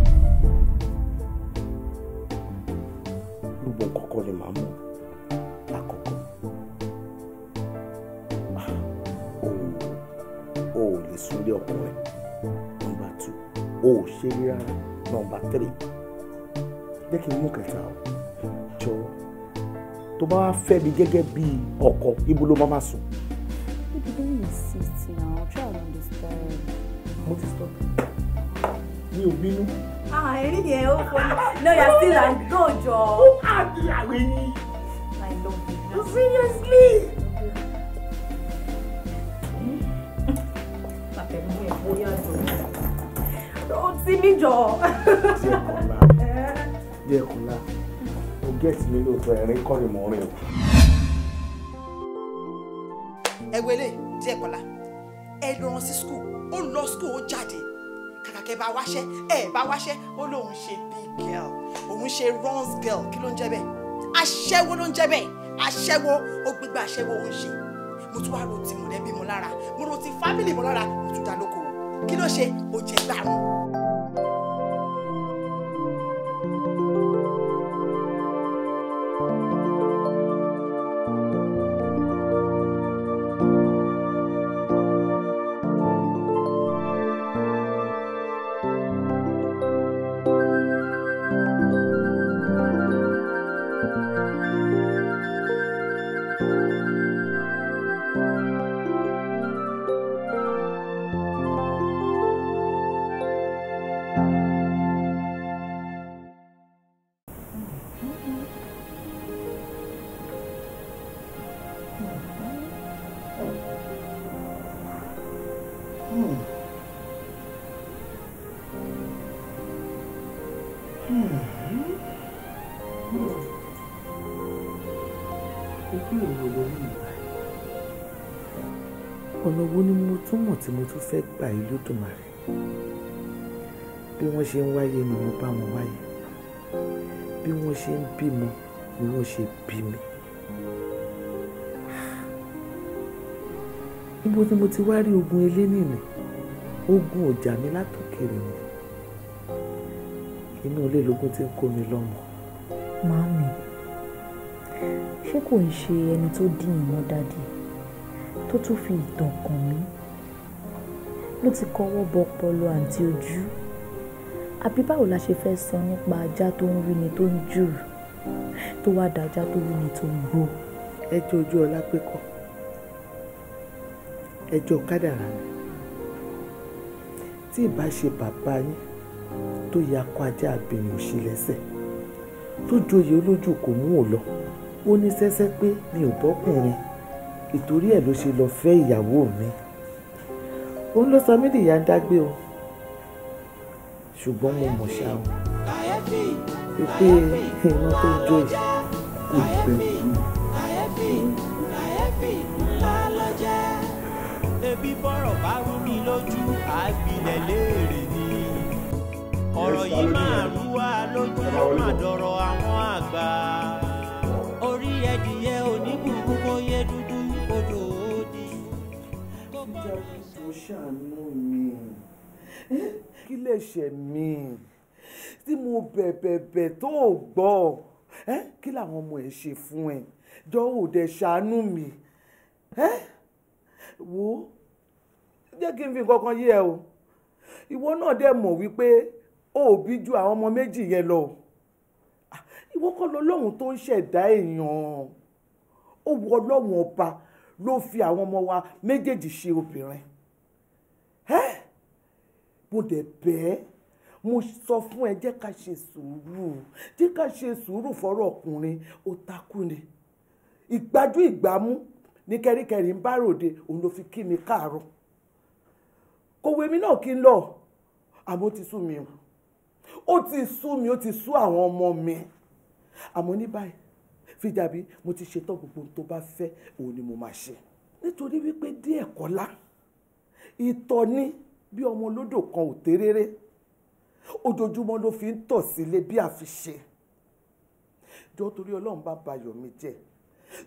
Gbogbo nǹkan kọ́ ni màá mọ̀ lákọ̀ọ́kọ́. O ò lè súnlé ọkùnrin. Nọmba 2, o ò ṣe rí rárá. Nọmba 3, jẹ́ kí n mú kẹta o. Jọ tó bá wá fẹ́ mi gẹ́gẹ́ bí ọkọ, ibo ló máa sùn? Baby, don't insist now. Try and understand. Mo ti stop. Mi ò bínú. Ah, ẹ̀rín yẹn ó fọ́ ni. No, you're still like, go jọ. Ó àbí àwẹ̀ yìí. I love you. Seriously. Ó ti mí jọ. Díẹ̀kọ́lá, o gẹ̀ẹ́tì mi lóòótọ́, ẹ̀rín kọ́ ni mò ń rìn o. Ẹ wẹlé Díẹ̀kọ́lá, ẹ lọ rán sí skul, ó lọ skul ó jáde, kàkà kẹ́ bá wáṣẹ́, ẹ bá wáṣẹ́, ó lóun ṣe big girl, òun ṣe runs girl, kí ló ń jẹ́ bẹ́ẹ̀? Aṣẹ́wó ló ń jẹ́ bẹ́ẹ̀, aṣẹ́wó, ó gbégbá aṣẹ́wó ó ń ṣe. Mo tún wá ro ti mọ̀lẹ́bí mo lára, mo ro ti fámìlì mo lára, mo tún dá lókòwò. Kí ló ṣe? Ó jẹ gbàrún. Ọ̀nà wo ni mo tún mọ̀ tí mo tún fẹ́ gbà yìí Lódùmarè? Bí wọ́n ṣe ń wáyé ni mo bá wọn wáyé, bí wọ́n ṣe ń bímọ ni wọ́n ṣe bí mi. Níbo ni mo ti wá rí ogun elénìní? Ogun ò jà mí látòkèrè ni, inú ilé lógún tí ń kó mi lọ́mọ. Màámi, ṣé kò ń ṣe ẹni tó dín ìmọ̀ dádì tó tún fi ìtàn kàn mí ló ti kọ́wọ́ bọ ọpọlọ àǹtí Ojú. Àbí báwo la ṣe fẹ́ sọ nípa ajá tó ń rí ni tó ń jùrù, tó wá dájá tó rí ni tó ń gbó? Ẹjọ́ ojú ọlá pé kọ́, ẹjọ́ kádàrá ni. Tí ìbá ṣe bàbá yín tó ya kó ajá abìnrin òṣì lẹ́sẹ̀, tó joyè olójú kò mú ò lọ, ó ní sẹ́sẹ́ pé mi ò bọ́kùnrin, ìtorí ẹ̀ ló ṣe lọ fẹ́ ìyàwó mi. Òun ló sọ mí dìyà ń dágbé o, ṣùgbọ́n mo mọ̀ ṣá o wípé iná tó ń jó yìí kò pẹ́ kú. Kàyéfì ńlá ló jẹ́. Ebi bọ́rọ̀ bá rú mi lójú, àbílẹ̀ léèrè ni. Ọ̀rọ̀ yìí máa rú wa lójú, ó máa dọ̀rọ̀ àwọn àgbà. Orí ẹdìyẹ oníbùkún kó yé dúdú, odò òdì. Ó ṣàánú mi, kí lè ṣe mí tí mo bẹ̀bẹ̀bẹ̀ tó ò gbọ́? Kí làwọn ọmọ ẹ̀ ṣe fún ẹ? Jọ̀wọ́ ò dẹ̀ ṣàánú mi. Wo, jẹ́ kí n fi nǹkan kan yé ẹ o. Ìwọ náà dẹ̀ mọ̀ wípé o ò bí ju àwọn ọmọ méjì yẹn lọ. Ìwọ kọ́ lọ́lọ́run tó ń ṣẹ̀dá èèyàn. Ó wọ Ọlọ́run ọba ló fi àwọn ọmọ wa méjèèjì ṣe obìnrin. Mo dẹ̀ bẹ́ẹ̀, mo sọ fún ẹ, jẹ́ ká ṣe sùúrù, jẹ́ ká ṣe sùúrù fọ́rọ̀ ọkùnrin. Ó takú ni ìgbájú ìgbámú ní kẹ́ríkẹ́rí ń bá ròde, òun ló fi kí mi káàárọ̀. Kòwé mi náà kí n lọ, àmọ́ ó ti sú mi o, ó ti sú mi, ó ti sú àwọn ọmọ mi. Àmọ́ ní báyìí, Fìjàbí, mo ti ṣetán, gbogbo ohun tó bá fẹ́ òun ni mo máa ṣe. Nítorí wípé díẹ̀ kọ́lá ìtọ̀ ni bí ọmọ olódò kan ò téréré, ojoojúmọ́ ló fi ń tọ̀ sílé bí àfiṣe. Jọ torí Ọlọ́run bá bayọ̀ mi jẹ́,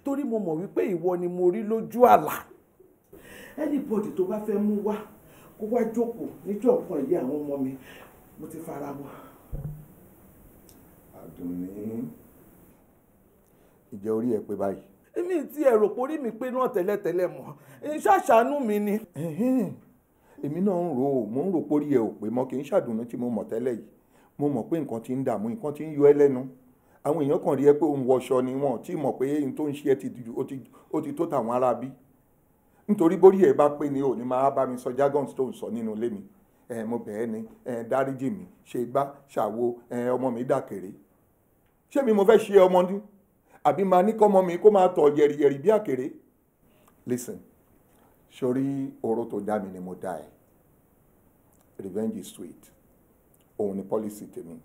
torí mo mọ̀ wípé ìwọ ni mo rí lójú àlá. Anybody tó bá fẹ́ mú wá kó wá jókòó níjọ́ nǹkan ìyá àwọn ọmọ mi, mo ti fara mọ́. Àdùnní, ìjẹ́ orí ẹ pé báyìí? Èmi ti ẹ̀rọ porí mi pé náà tẹ́lẹ̀tẹ́lẹ̀ mọ́, ṣàṣàánú mi ni. Èmi náà ń rò ó, mo ń rò pórí ẹ ò pé mọ́, kì í ṣàdùnnú tí mo mọ̀ tẹ́lẹ̀ yìí. Mo mọ̀ pé nǹkan ti ń dààmú, nǹkan ti ń yọ ẹ́ lẹ́nu. Àwọn èèyàn kàn rí ẹ pé òun wọṣọ ni, wọn tí mọ̀ pé n tó ń ṣe ẹ ó ti tó tàwọn ará bí. Nítorí bórí ẹ bá pé ni ò ní máa bá mi sọ jargons tó ń sọ nínú ilé mi. Mo bẹ̀ ẹ́ ni, dáríjì mi, ṣe gbá ṣàwo, ọmọ mi dàkèrè. Ṣé mi mo fẹ́ ṣe ọmọ ní? Àbí máa ní kọ́mọ mi kó máa tọ̀ yẹ̀rìyẹ̀rì bí àkèrè? Listen, sórí oró tó dá mi ni mo dá ẹ. Revenge is sweet. Òun ni policy tèmi.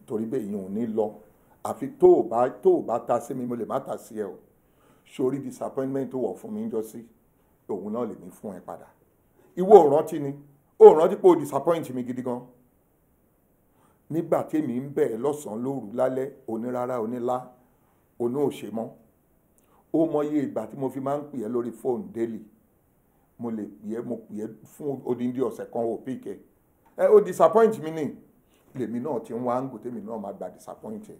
Torí bẹ́ẹ̀ ìyẹn ò ní lọ. Àfi tó o bá ta sí mi, mo lè má ta sí ẹ o. Sórí disappointment tó wọ̀ fún mi ń jọ sí, òun náà lè ní fún ẹ padà. Ìwọ ò rántí ni, ó rántí pé o disappoint mi gidi gan. Nígbà tèmi ń bẹ̀ lọ́sàn-án lóru lálẹ́, onírárá onílá, oní òṣè mọ́. Ó mọyé ìgbà tí mo fi máa ń pè ẹ́ lórí fóònù daily. Mo lè pè ẹ́, mo pè ẹ́ fún odindi ọ̀sẹ̀ kan ò pè kẹ́. Ẹ ó disappoint mi ni. Lèmi náà ti ń wá ń gò tèmi náà máa gba disappoint ẹ.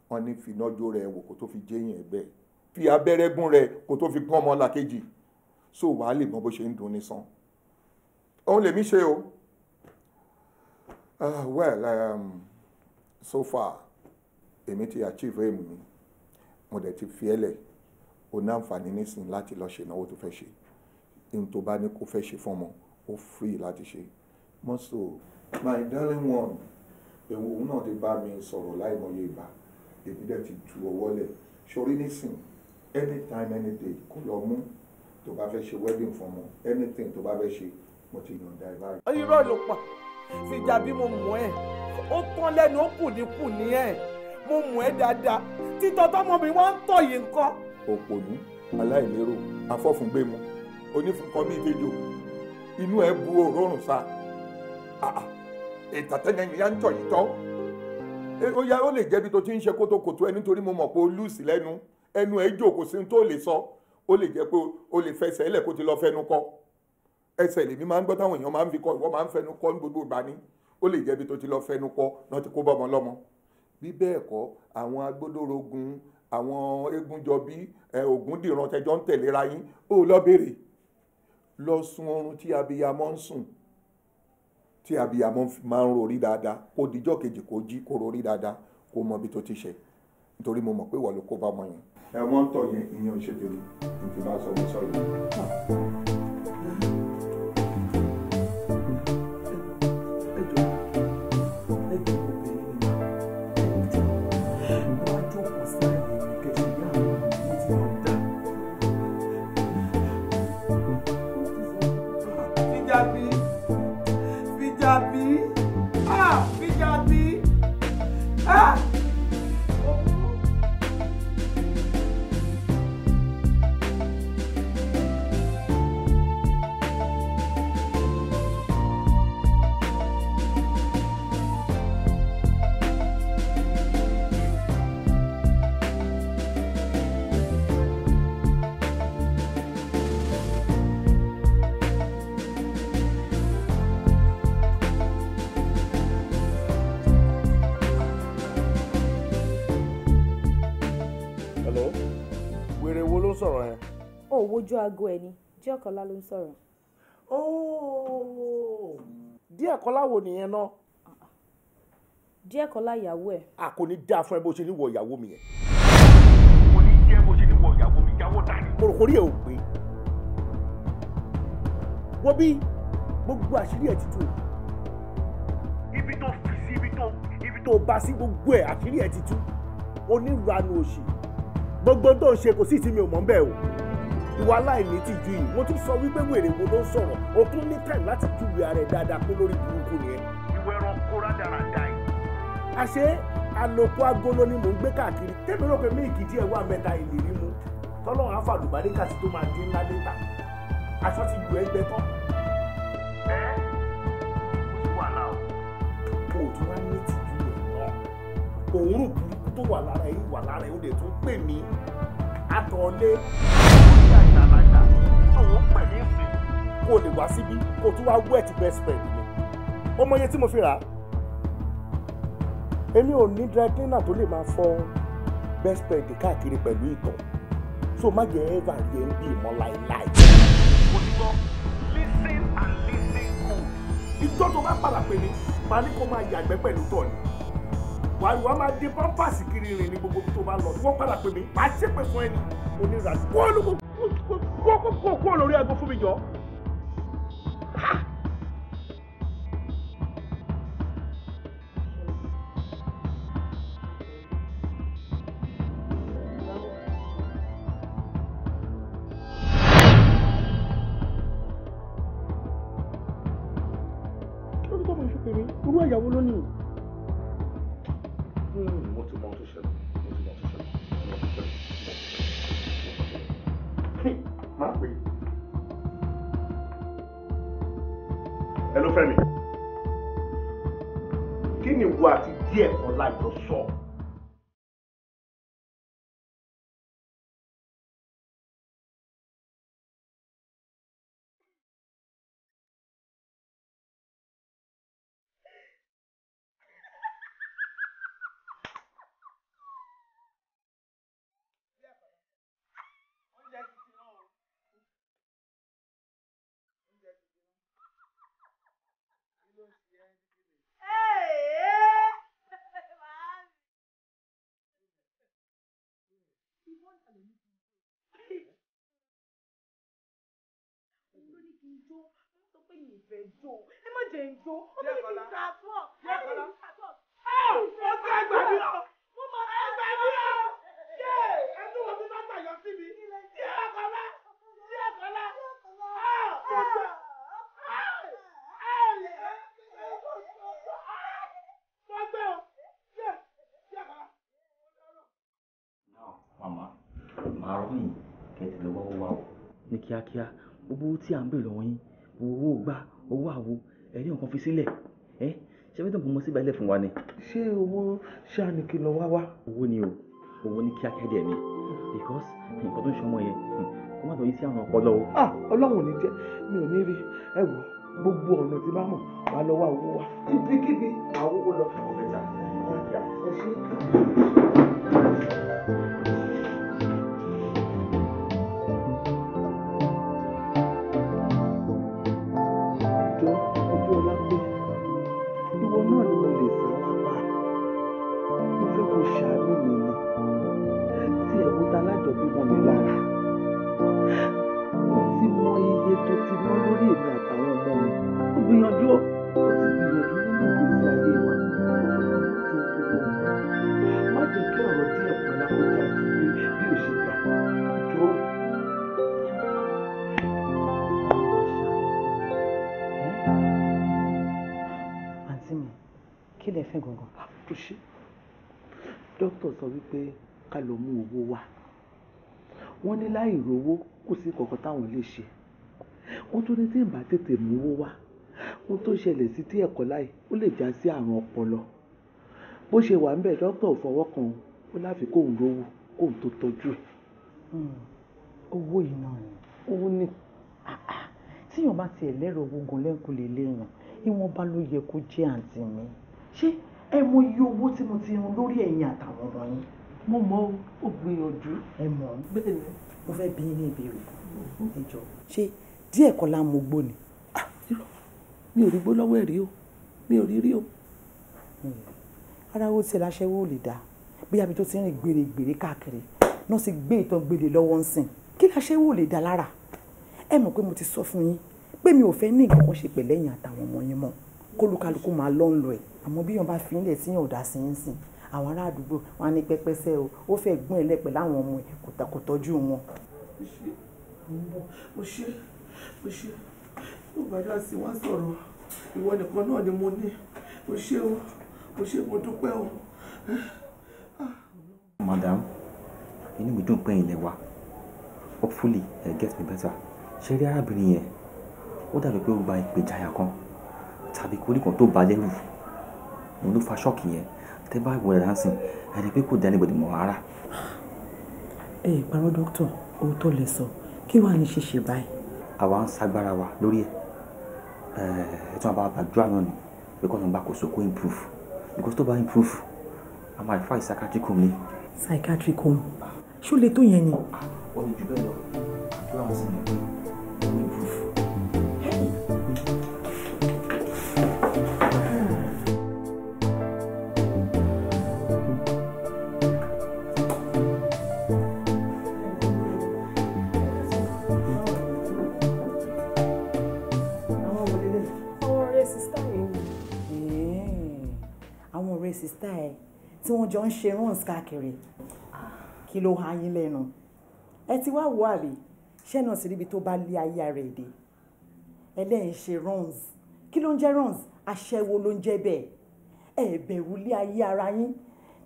Wọ́n ní finájó rẹ̀ wò kó tó fi jẹ́yìn ẹgbẹ́. Fi abẹ́rẹ́ gún rẹ̀ kó tó fi gún ọmọ làkejì. So wàá lè mọ bó ṣe ń dun ní san. Òun lèmi ṣe o. Well, so far, èmi ti achieve aim mi. Mo dẹ̀ ti fi ẹ́ lẹ̀. O ní àǹfààní nísìnyí láti lọ ṣe ìnáwó tó fẹ́ ṣe. Ohun tó bá ní kó fẹ́ ṣe fún ọmọ, ó free láti ṣe. Mọ́sọ̀, my darling one, ewu òun náà ti bá mi sọ̀rọ̀ láìmọye ìgbà. Èmi dẹ̀ ti ju ọwọ́ lẹ̀. Ṣorí nísìnyí, anytime, any day, kó lọ mú. Tó bá fẹ́ ṣe wedding fún ọmọ, anything tó bá fẹ́ ṣe, mo ti yọ̀ǹda ẹ báyìí. Irọ́ ló pa. Fìjàbí, mo mọ̀ ẹ́. Ó tán lẹ́nu, ó kù ní kù ní ẹ̀. Mo mọ̀ ẹ́ dáadáa. Títọ́ tọ́mọ mi wá ń tọ̀ yìí ńkọ́. Òpònú, aláìlérò, afọ́fúngbẹ́mu, onífúnkan bíi tejò, inú ẹ bu òórùn sa. Ìtàtẹ́yẹ ya ń tọ̀ yìí tọ́. Ó yá, ó lè jẹ́bi tó ti ń ṣe kótókòtó ẹ, nítorí mo mọ̀ pé o lùsì lẹ́nu, ẹnu ẹ jókòó sí tó lè sọ. Ó lè jẹ́ pé o lè fẹsẹ̀ ẹlẹ̀ kó ti lọ fẹnu kọ. Ẹsẹ̀ lèmi máa ń gbọ́ táwọn èèyàn máa ń fi kọ, ìwọ máa ń fẹnu kọ ní gbogbo ìgbà ni. Ó lè jẹ́bi tó ti lọ fẹnu kọ náà ti kó bọ́mọ lọ́mọ. Bí bẹ́ẹ̀ kọ́, àwọn agbódórógun, àwọn Eégúnjọbí, Ògúndìran tẹjọ́ ń tẹ̀léra yín, ó lọ béèrè. Lọ sun oorun tí abiyamọ ń sùn, tí abiyamọ máa ń rorí dáadáa, kó dijọ́ kejì kó jí kó rorí dáadáa, kó mọ ibi tó ti ṣe, nítorí mo mọ̀ pé ìwọ ló kó bá ọmọ yẹn. Ẹ wọ́n ń tọ̀ yẹn, ìyẹn ò ṣe tèmi, ní ti bá sọ mo sọ yìí. Sọ̀rọ̀ yẹn. Ó wojú aago ẹ ni, Díẹ̀kọ́lá ló ń sọ̀rọ̀. Ooo, Díẹ̀kọ́lá wo nìyẹn náà? Díẹ̀kọ́lá ìyàwó ẹ̀. A kò ní dáa fún ẹ bó ṣe ní wọ ìyàwó mi yẹn. Kò ní jẹ́ bó ṣe ní wọ ìyàwó mi, ìyàwó ta ni. Kòròkòrí ẹ̀ ò pé. Wo bí gbogbo àṣírí ẹ̀ ti tú. Ibi tó fi sí, ibi tó bá sí gbogbo ẹ̀ àṣírí ẹ̀ ti tú. Onírànú òṣì. Gbogbo tó ń ṣe kò sí ìsinmi ò mọ̀ ń bẹ̀ o. Ìwà aláìní ti ju yìí. Mo tún sọ wípé wèrè wo ló ń sọ̀rọ̀. O tún ní time láti júwe ara ẹ̀ dáadáa pé lórí burúkú ni ẹ. Ìwé ẹranko rádaràda yìí. Àṣé àlòkù agolo ni mò ń gbé káàkiri. Tèmi rò pé mílìkì díẹ̀ wà mẹ́ta ìlérí mu. Tọ́lọ́run àfàlùbáríkà sí tó máa dín ńlá létà. Aṣọ ti lù ẹgbẹ́ tán. Ẹ kò sí wàhálà o. O tún wá ní tìjú rẹ̀ náà. Òórùn burúkú tó wà lára yìí wà lára yìí ó lè tún pè mí àtọ̀lé. Kó o lè wá síbí kó o tún wá wet best friend mi. Ó mọ iye tí mo fi rà á. Èmi ò ní dry cleaner tó lè máa fọ best friend káàkiri pẹ̀lú ìtọ̀. So má jẹ́ ever rí ẹ ń bí ìmọ̀ láéláé. Òtítọ́, listen and listen good. Ìjọ́ tó bá padà pè mí, màá ní kó máa yàgbẹ́ pẹ̀lú tọ̀ ni. Wàá máa di pampasì kiri rìn ní gbogbo tó bá lọ. Wọ́n padà pè mí, màá ṣépè fún ẹni onírànú. Kó lórí aago fún mi jọ. Kí ló dé tó máa fi pè mí? Irú ẹ̀yàwó ló ní. Mo ti mọ ohun tó ṣẹlẹ̀, mo ti mọ ohun tó ṣẹlẹ̀, mo ti mọ ohun tó ṣẹlẹ̀. Má pè é. Ẹ ló fẹ́ mi. Kí ni ìwọ àti Díẹ̀kọ́lá jọ sọ? Ẹ má jẹ́ ń jó, ó ní kí n transfer. Díẹ̀kọ́lá. Ó ti ẹgbà mí o. Ẹgbà mí o. Yé ẹnu wo ti bá gbà yọ sí mi. Díẹ̀kọ́lá. Díẹ̀kọ́lá. Mo gbé o. Díẹ̀kọ́lá. Màmá, màá rọ́ yín kẹ́tì lọ́wọ́ wá o. Ní kíákíá, gbogbo owó tí à ń bèrè lọ́wọ́ yín, owó gbá, owó àwo, ẹ̀rí nǹkan fi sílẹ̀. Ẹ́ ṣé fẹ́ tó ń bọ́ síbẹ̀ lẹ̀ fún wa ni. Ṣé owó ṣáà ni kí lọ wá wá? Owó ni o, owó ní kíákíá dẹ̀ ni. Because nǹkan tó ń ṣọmọ yẹn, kó má lọ yí sí àrùn ọpọlọ o. Ah, Ọlọ́run ò ní jẹ́, mi ò ní rí. Ẹ wò, gbogbo ọ̀nà tí bá mọ̀, wàá lọ wá owó wá. Ibikíbi, àwọn owó lọ. Ọ̀bẹ ta, kíákíá. Ẹ ṣé. lẹ fẹ́ gangan? Ó ṣe, dókítà sọ wípé ká lọ mú owó wá. Wọ́n ní láì rówó kò sí kankan táwọn lè ṣe. Wọ́n tún ní tí ń bá tètè mú owó wá, ohun tó ṣẹlẹ̀ sí tí ẹ̀kọ́ láì ó lè já sí àrùn ọpọlọ. Bó ṣe wà ńbẹ̀, dókítà ò fọwọ́ kan ó, láfi kóun rówó kóun tó tọ́jú ẹ̀. Owó yìí náà ni. Owó ni. Tíyàn bá tiẹ̀ lẹ́rọ owó gan lẹ́kùn lè léèyàn, ìwọ̀nba ló yẹ kó jẹ́ àǹtí mi. Ṣé ẹ mọ iye owó tí mo ti run lórí ẹ̀yin àtàwọn ọmọ yín? Mo mọ, ó gbìyànjú. Ẹ mọ̀. Bẹ́ẹ̀ ni. Mo fẹ́ bi yín ní ìbéèrè. Ẹ jọ, ṣé díẹ̀ kọ́ la mo gbó ni? Mi ò rí gbó lọ́wọ́ ẹ̀ rí o, mi ò rí rí o. Ara wo tiẹ̀ láṣẹ́wó ò lè dá, bóyá ibi tó ti ń rìn gbèrègbèrè káàkiri náà sì gbé ìtàn gbélé lọ́wọ́ ń sìn, kí láṣẹ́wó ò lè dá lára? Ẹ mọ̀ pé mo ti sọ fún yín pé mi ò fẹ́ ní nǹkan kan ṣe pẹ̀lẹ́yìn àtàwọn ọmọ yín mọ́, kólúkálukú máa lọ́ ń lọ ẹ̀. Àmọ́ bí yàn bá fi ilẹ̀ tí yàn ò dá sí ń sìn, àwọn ará àdúgbò wọn á ní pẹ́pẹ́sẹ́ o, ó fẹ́ gbọ́n ẹ̀ lẹ́pẹ̀ láwọn ọmọ ẹ̀ kò tọ́jú wọn. Mo ṣe, mo ṣe, mo gbàdúrà sí wọn sọ̀rọ̀, ìwọ nìkan náà ni mo ní. Mo ṣe o, mo ṣe, mo dúpẹ́ o. Madam, inú mi dùn pé ilẹ̀ wa, hopefully I get me better. Ṣé rí arábìnrin yẹn, ó dàbí pé ó gba ìpèjáyà kan tàbí korí kan tó bà lẹ́rù, òun ló fa ṣọ́ọ̀kì yẹn. Tẹ́ bá wọ ẹ̀rọ dáńsìn, ẹ rí i pé kò dá anybody mọ̀ rárá. Ẹ ìparọ́ dókítà, òótọ́ lẹ sọ, kí wàá ní ṣíṣe báyìí? Àwa ń sagbára wa lórí ẹ̀, ẹ̀ tí wọ́n bá gbàdúrà náà ni pé kọ́nà bá kò so kó improve, because tó bá improve, a máa refer psychiatric home ni. Psychiatric home, ṣó le tó yẹn ni? Ó ní jù bẹ́ẹ̀ lọ, àdúrà wọn sì ní pé ó improve. Àwọn ọ̀rẹ́ sista ẹ̀ tí wọ́n jọ ń ṣe runs káàkiri, kí ló há yín lẹ́nu? Ẹ ti wá wo àbí ṣẹ́ náà sì ríbi tó bá lé ayé ara ẹ̀ dé. Ẹlẹ́yìn ṣe runs, kí ló ń jẹ́ runs? Aṣẹ́wó ló ń jẹ́ bẹ́ẹ̀. Ẹ bẹ̀rù lé ayé ara yín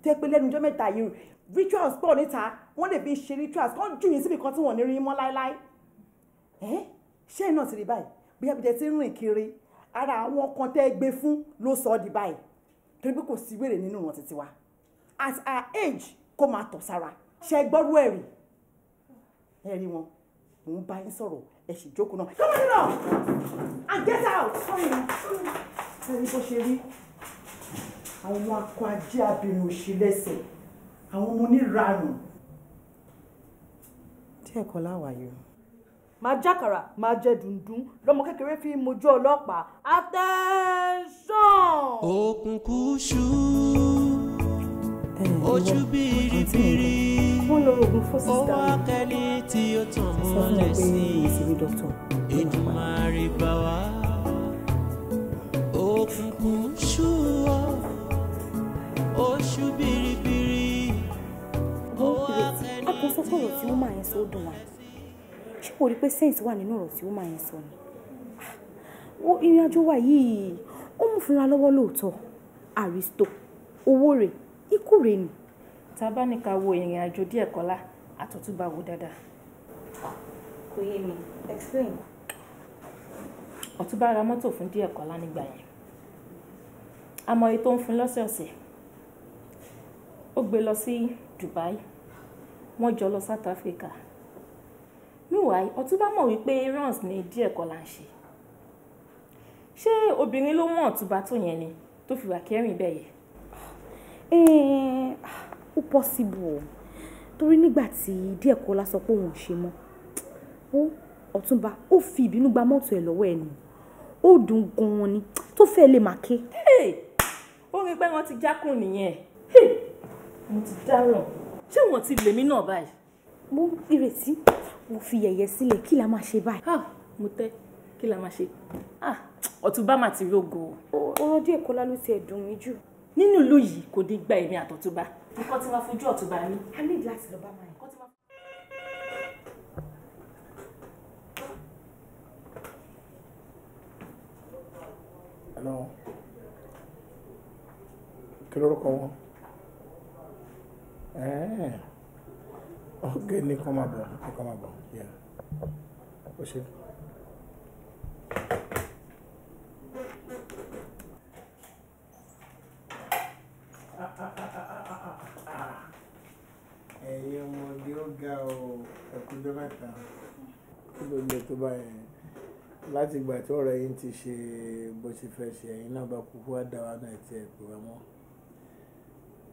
tẹ́ pé lẹ́nu ọjọ́ mẹ́ta yìí rituals pọ̀ níta, wọ́n lè fi ṣe rituals kán jù yín síbi kan tí wọ́n ní rí mọ́ láéláé. Ẹ ṣẹ́ náà sì rí báyìí, bóyá bí tẹ́ ti ń rìn kiri, ara àwọn kan tẹ́ gbé fún ló sọ ọ́ di báyìí, torí pé kò sí wèrè nínú wọn títí wa. At our age kó máa tọ̀ sára, ṣe gbọ́rú ẹ̀rí ẹ̀rí wọn. Mò ń bá yín sọ̀rọ̀, ẹ sì jókòó náà. Come on now and get out. Ẹ̀rí bó ṣe rí, àwọn akọ ajé abirùn òṣì lẹ́sẹ̀, àwọn ọmọ oníranù. Díẹ̀ kọ́ láwàyò. Máa jákàrà, máa jẹ dùndún, lọmọ kékeré fi ń mojú ọlọ́pàá. Attention. Òkùnkùn ṣú, ojú biribiri, wọ́n lọ rògùn fún ó sísá wá mi. kẹ́ni tí ó tàn Sọ fún wọn mọ́lẹ̀ pé sí. mo ti rí dókítà. Èdùmàrè bá wa. Òkùnkùn ṣú ọ, oṣù biribiri, ó wá kẹ́ni. A kò sọ pé ọ̀rọ̀ tí wọ́n máa ń sọ ó dùn wá. Ṣé kò rí pé sense wà nínú ọ̀rọ̀ tí wọ́n máa ń sọ ni? Wo ìrìn àjò wa yìí, ó mú fúnra lọ́wọ́ lóòótọ́. Aristo, owó rẹ̀, ikú rẹ̀ ni. Tá a bá ní ká wo ìrìn àjò díẹ̀ kọ́lá, àtọ̀túnba wò dáadáa. Kò yé mi, explain. Ọ̀túnba ra mọ́tò fún díẹ̀ kọ́lá nígbà yẹn. Àmọ́ èyí tó ń fún lọ́sẹ̀ọ̀sẹ̀, ó gbé lọ sí Dubai, wọ́n jọ lọ South Africa. Meanwhile, Ọ̀túnba mọ̀ wípé runs ni díẹ̀ kọ́lá ń ṣe. Ṣé obìnrin ló mọ̀ Ọ̀túnba tó yẹn ni tó fi wà kẹ́rìn bẹ́ẹ̀ yẹn? Ó possible o, torí nígbà tí díẹ̀ kọ́lá sọ pé òun ò ṣe mọ́, ó Ọ̀túnba ó fi ìbínú gba mọ́tò ẹ̀ lọ́wọ́ ẹ̀ nù, ó dùn gan-an ni tó fẹ́ lè máa ké. Ó rí i pé wọ́n ti jákùn nìyẹn. Mo ti dáràn. Ṣé wọ́n ti lèmi náà báyìí? Mo ìrètí mo fi yẹ̀yẹ́ sílẹ̀, kí la máa ṣe báyìí? Mo tẹ́, kí la máa ṣe? Ọ̀túnba mà ti rógo. Ọ̀rọ̀ díẹ̀ kọ́lá ló ti ẹ̀ dùn mí jù. Nínú ìlú yìí kò ní gba èmi àtọ̀túnba. Nǹkan tí wọ́n fojú Ọ̀túnba ní. A ní láti lọ bá máa yẹn. Hello. Kí lórúkọ wọn? Ok, ní kọ́ máa bọ̀, ní kọ́ máa bọ̀. Yeah. Ó ṣe. Ẹ̀yin ọmọdé, ó ga o, ẹ̀kúnjọ́ mẹ́ta. Kí ló lè tó báyẹn? Láti ìgbà tí ọ̀rẹ́ yín ti ṣe bó ṣe fẹ́ ṣe, ẹ̀yin náà bá kúkú wá dá wa náà tí ẹ pè wá mọ́.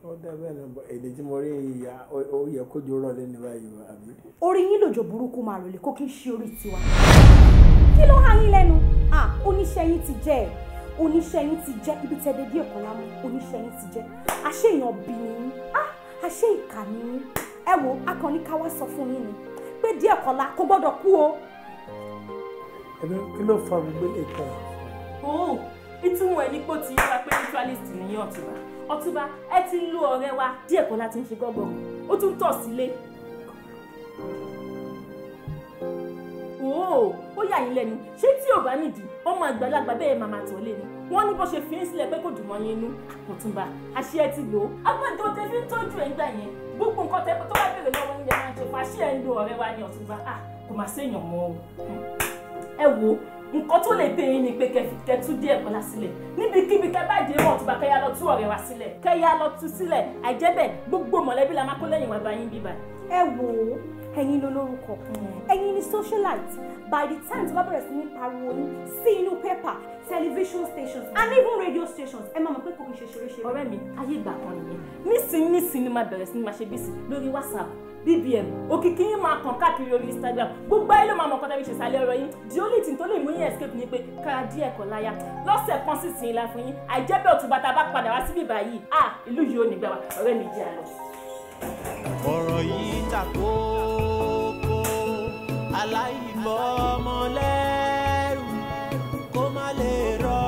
Ó dá bẹ́ẹ̀ náà, èdè tí mo rí ìyá ó yẹ kójú rọ̀ lẹ́nu báyìí àbí. Orí yín lòjò burúkú máa rọlẹ̀ kó kí n ṣe orí tiwa. Kí ló há yín lẹ́nu? Oníṣẹ́ yín ti jẹ́ ẹ̀. Oníṣẹ́ yín ti jẹ́ ibi tẹ́ dé díẹ̀ kan lámú. Oníṣẹ́ yín ti jẹ́. Àṣé èèyàn bí ni yín. Àṣé ìkà ni yín. Ẹ wo, akànnì ká wá sọ fún yín ni pé díẹ̀ kọ́lá kò gbọ́dọ̀ kú o. Ẹbí kí ló fa gbogbo ilé ìtàn? Ó ìtumọ̀ ẹ̀ ní pé ó ti yára pé ritualist nìyẹn. Ọ̀túnba, Ọ̀túnba, ẹ ti ń lo ọ̀rẹ́ wa díẹ̀ kọ́lá ti ń ṣe gọ́gọ́, ó tún tọ̀ sílé. Ó yà yín lẹ́nu, ṣé tí ò bá nídìí ọmọ àgbàlagbà bẹ́ẹ̀ máa tọ̀ lé ni? Wọ́n ní bó ṣe fi ń sílẹ̀ pé kò dùn mọ́ yín inú. Ọ̀túnba, àṣé ẹ ti lò ó, agbọ́dọ̀ tẹ fi ń tọ́jú ẹ̀ ń gbà yẹn, gbogbo nǹkan tẹ tó bá béèrè lọ́wọ́ yín lẹ máa ń ṣe fún. Àṣé ẹ ń lo ọ̀rẹ́ wa ní Ọ̀túnba. Kò má séèyàn mọ́ o. Ẹ wo, nǹkan tó lè pè yín ni pé kẹ́ tú díẹ̀ kọ́lá sílẹ̀ níbikíbi kẹ́ bá dé wọn. Ọ̀túnba, kẹ́ yá lọ tú ọ̀rẹ́ wa sílẹ̀, kẹ́ yá lọ tú sílẹ̀, àìjẹ́ bẹ́ẹ̀ gbogbo mọ̀lẹ́bí la máa kó lẹ́yìn wá bá yín bíbá. Ẹ wò ó, ẹ̀yin ló lórúkọ, ẹ̀yin ni socialite. By the time tí wọ́n bẹ̀rẹ̀ sí ní pariwo yín sí inú paper, television stations and even radio stations, ẹ máa mọ̀ pé kò kí n ṣe ṣeré-ṣeré. Ọ̀rẹ́ mi, ayé ìgbà kan nìyẹn. Nísìnyí nísìnyí máa bẹ̀rẹ̀ sí ní máa ṣe bísí lórí WhatsApp, BBM, òkìkí yín máa kàn káàkiri orí Instagram, gbogbo ayé ló máa mọ̀ kọ́tà bí ṣe sálẹ̀ ọ̀rọ̀ yín. The only thing tó lè mú yín escape ni pé kára díẹ̀ kọ́ láyà lọ́sẹ̀ kan sì sìn ilá fún yín. Àìjẹ́ bẹ́ẹ̀, Ọ̀túnba, tá a bá padà wá síbí báyìí, ìlú yìí ò ní gbà wá. Ọ̀rẹ́ mi, jẹ́ àlọ́. Ọ̀rọ̀ yìí ta kókó, aláìbọ̀ ọmọlẹ́rù kó má lè rọ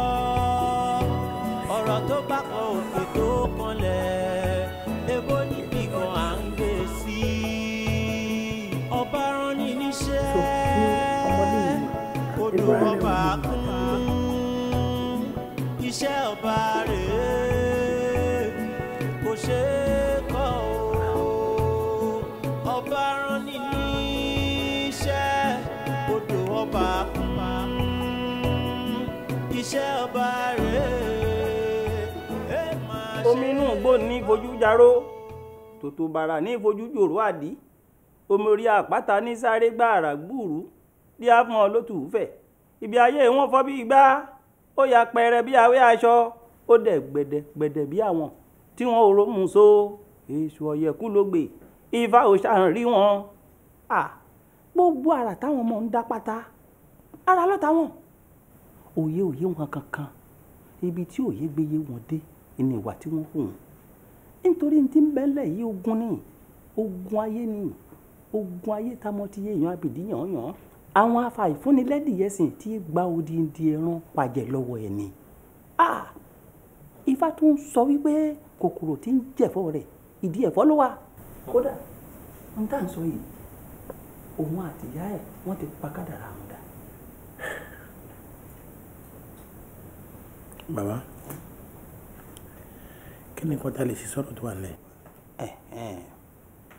ọ̀rọ̀ tó bá kan òkè tó kanlẹ̀, ebó níbi kan à ń gbé sí ọba rán ní níṣẹ́, odò ọba kún iṣẹ́ ọba rèé, kò ṣe é kọ́ o. Ọba rán ní níṣẹ́, odò ọba kún iṣẹ́ ọba rèé. Omi inú igbó ní fojú jaró, tòtò bàrà ní fojú jòrò àdí, omi orí àpáta ní sáré gbàrà gbùrú dí á fún ọ lótú fẹ̀. Ibi ayé wọn fọ́ bí igbá, ó ya pẹrẹ bí awé aṣọ, ó dẹ̀ gbẹ̀dẹ̀ gbẹ̀dẹ̀ bí àwọn tí wọn ò rómù so. Èṣù ọ̀yẹ̀kú ló gbè ifá ò ṣàrùn rí wọn. Gbogbo ara táwọn ọmọ ń dá pátá ara lọ́ta wọn, òye òye wọn kankan, ibi tí òye gbéye wọn dé ní ìwà tí wọ́n hù. Nítorí tí ń bẹ́lẹ̀ yìí, ogun ni, ogun ayé ni, ogun ayé tamọ́ ti yé èèyàn abìdí yànyàn, àwọn afàìfúnnilẹ́dìyẹsìn tí gba odindi ẹran pàjẹ́ lọ́wọ́ ẹ̀ ni. Ifá tún sọ wípé kòkòrò tí ń jẹ̀fọ́ rẹ̀, ìdí ẹ̀fọ́ ló wà. Kódà n tá à ń sọ yìí, òun àtìyá ẹ̀ wọ́n ti pa kádàrá àwọn dà. Bàbá, kí ni nǹkan tá a lè ṣe sọ̀rọ̀ tó wà nílẹ̀?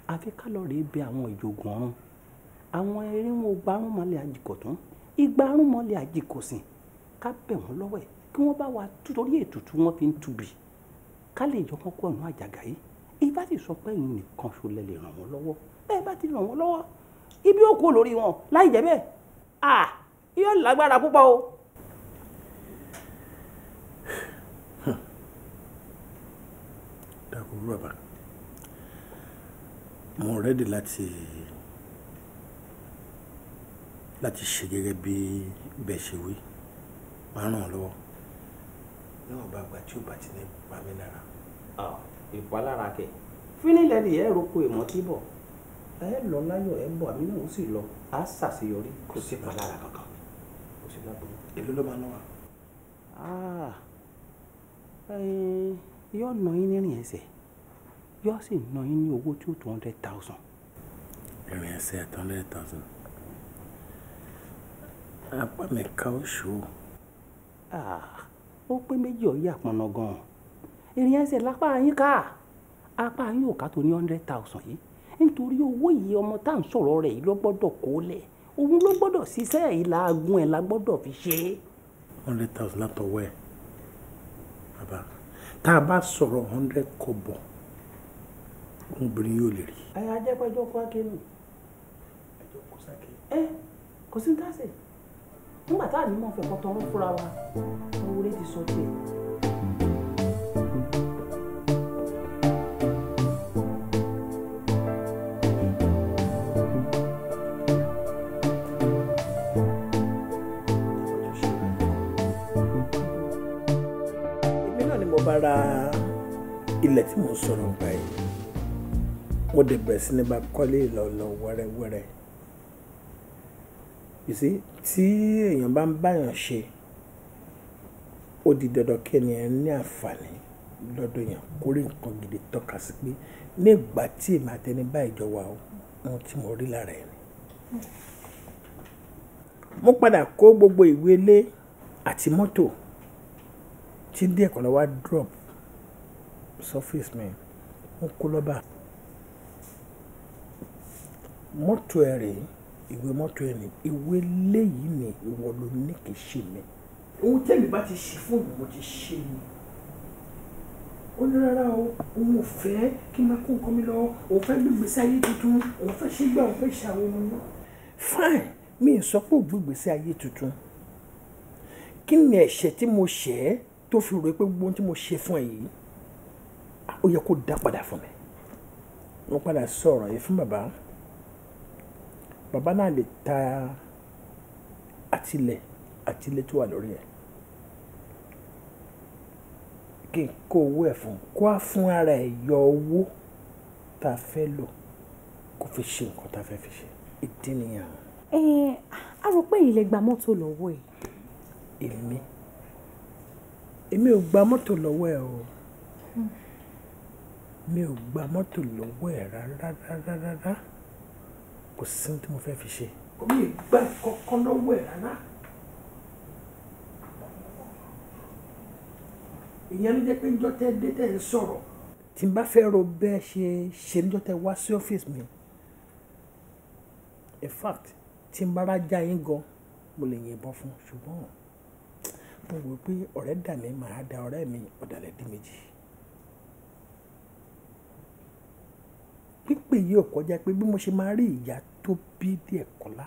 Àfi ká lọ rèé bẹ àwọn ìjògùn ọ̀run, àwọn eréwọ̀n gbarúmọlẹ̀ àjìkọ̀tún, igbarúmọlẹ̀ àjìkọ̀sìn, ká bẹ̀ wọ́n lọ́wọ́ ẹ̀ kí wọ́n bá wa torí ètùtù wọn fi ń tubì, ká lè yọ wọn kó ọ̀nà àjàgà yìí. Ifá sì sọ pé ẹ̀yin nìkan ṣo lẹ lè ràn wọ́n lọ́wọ́. Bẹ́ẹ̀ bá ti ràn wọ́n lọ́wọ́, ibi ó kú lórí wọn. Láì jẹ́ bẹ́ẹ̀, yóò lágbára púpọ̀ o. Dàkú bàbá, mo rẹ́dì láti ṣe gẹ́gẹ́ bí bẹ́ẹ̀ ṣe wí, máa ràn ọ́ lọ́wọ́ níwọ̀n bá gbà tí ó bá ti ní pa mí lára. Ìpalára kẹ fínílẹ̀ ni ẹ roko ìmọ̀ tí bọ̀, ẹ lọ láyọ̀, ẹ bọ̀, àmì náà ó sì lọ, á ṣàṣeyọrí, kò sí ìpalára kankan, kò sí láburú. Èló ló máa ná wa? Yóò ná yín nírìn ẹsẹ̀, yóò sì ná yín ní owó tí ó tó 100,000. Ìrìn ẹsẹ̀ 100,000, apá mi ká oṣù. Ó pé méjì ọ̀yẹ́ àpọ̀nà gan-an. Ìrìn ẹsẹ̀ lápá yín ká, apá yín ò ká tó ní 100,000 yìí, nítorí owó yìí ọmọ tá à ń sọ̀rọ̀ rẹ̀ yìí ló gbọ́dọ̀ kó lẹ̀, òun ló gbọ́dọ̀ ṣiṣẹ́ ìlàgùn ẹ̀ la gbọ́dọ̀ fi ṣe. 100,000 látọwọ́ ẹ̀ bàbá, tá a bá sọ̀rọ̀ 100 kọ́bọ̀ obìnrin yóò lè rí. Ẹ ajẹ́pẹ́jọ́ kó akéwì. Ẹjọ́ kó sáké. Ẹ kò sí ní tàṣe nígbà tá à ní mọ̀ fẹ́ kọ́ tọrọ fúnra wa, owó rẹ ti sọ tiẹ̀. Èmi náà ni mo bá ra ilẹ̀ tí mò ń sọ̀rọ̀ nípa yìí, mo dẹ̀ bẹ̀rẹ̀ sí ní bá kọ́lé lọ́lọ́ wẹ́rẹ́wẹ́rẹ́. You see, tí èèyàn bá ń báyàn ṣe, ó di dandan kí ènìyàn ní àǹfààní lọ́dọ̀ èèyàn kó rí nǹkan gidi tọ́ka sí pé nígbà tí èmi àtẹni báyìí jọ wà ó, ohun tí mo rí lára ẹ̀ ni. Mo padà kó gbogbo ìwé ilé àti mọ́tò tí díẹ̀ kan lọ wá drop surface mi, mo kó lọ́ba. Mọ́tò ẹ̀ rèé, ìwé mọ́tò ẹ̀ ní, ìwé léyìí ni ìwọ ló ní kì í ṣe mi. Ohun tẹ́mi bá ti ṣe fún mi, mo ti ṣe ni. Ó ní rárá o, òun ò fẹ́ kí n máa kó nǹkan mi lọ, òun fẹ́ gbégbèsè ayé tuntun, òun fẹ́ ṣígbà, òun fẹ́ ṣàwọn ọmọ náà. Fine, mi ì sọ pé ò gbégbèsè ayé tuntun. Kí ni ẹ̀ṣẹ̀ tí mo ṣẹ̀ ẹ́ tó fi rò pé gbogbo ohun tí mo ṣe fún ẹ yìí, ó yẹ kó dá padà fún mi. Mo padà sọ ọ̀rọ̀ yìí fún bàbá. Bàbá náà lè ta àtilẹ̀ àtilẹ̀ tó wà lórí ẹ̀, kí n kó owó ẹ̀ fún kó á fún ara ẹ̀ yọ owó tá a fẹ́ lò kó fi ṣe nǹkan tá a fẹ́ fi ṣe. Ìdí nìyẹn. Ẹ a rò pé ilẹ̀ gba mọ́tò lọ́wọ́ ẹ̀. Èmi ò gba mọ́tò lọ́wọ́ ẹ̀ o, mi ò gba mọ́tò lọ́wọ́ ẹ̀ rárá rárá rárá, kò sí ohun tí mo fẹ́ fi ṣe. Mi ò gbà kankan lọ́wọ́ ẹ̀ rárá. Ìyẹn ló jẹ́ pé njọ́ tẹ́ dé tẹ́ ń sọ̀rọ̀. Tí n bá fẹ́ ro bẹ́ẹ̀ ṣe ṣe níjọ́ tẹ́ wá sí ọ́fíìsì mi. In fact, tí n bá rájá yín gan, mo lè yìnbọn fún un, ṣùgbọ́n mo wò pé ọ̀rẹ́ dà mí, màá da ọ̀rẹ́ mi ọ̀dàlẹ̀ dí méjì. Pípè yìí ò kọjá pé bí mo ṣe máa rí ìyá tó bí díẹ̀ kọ́lá,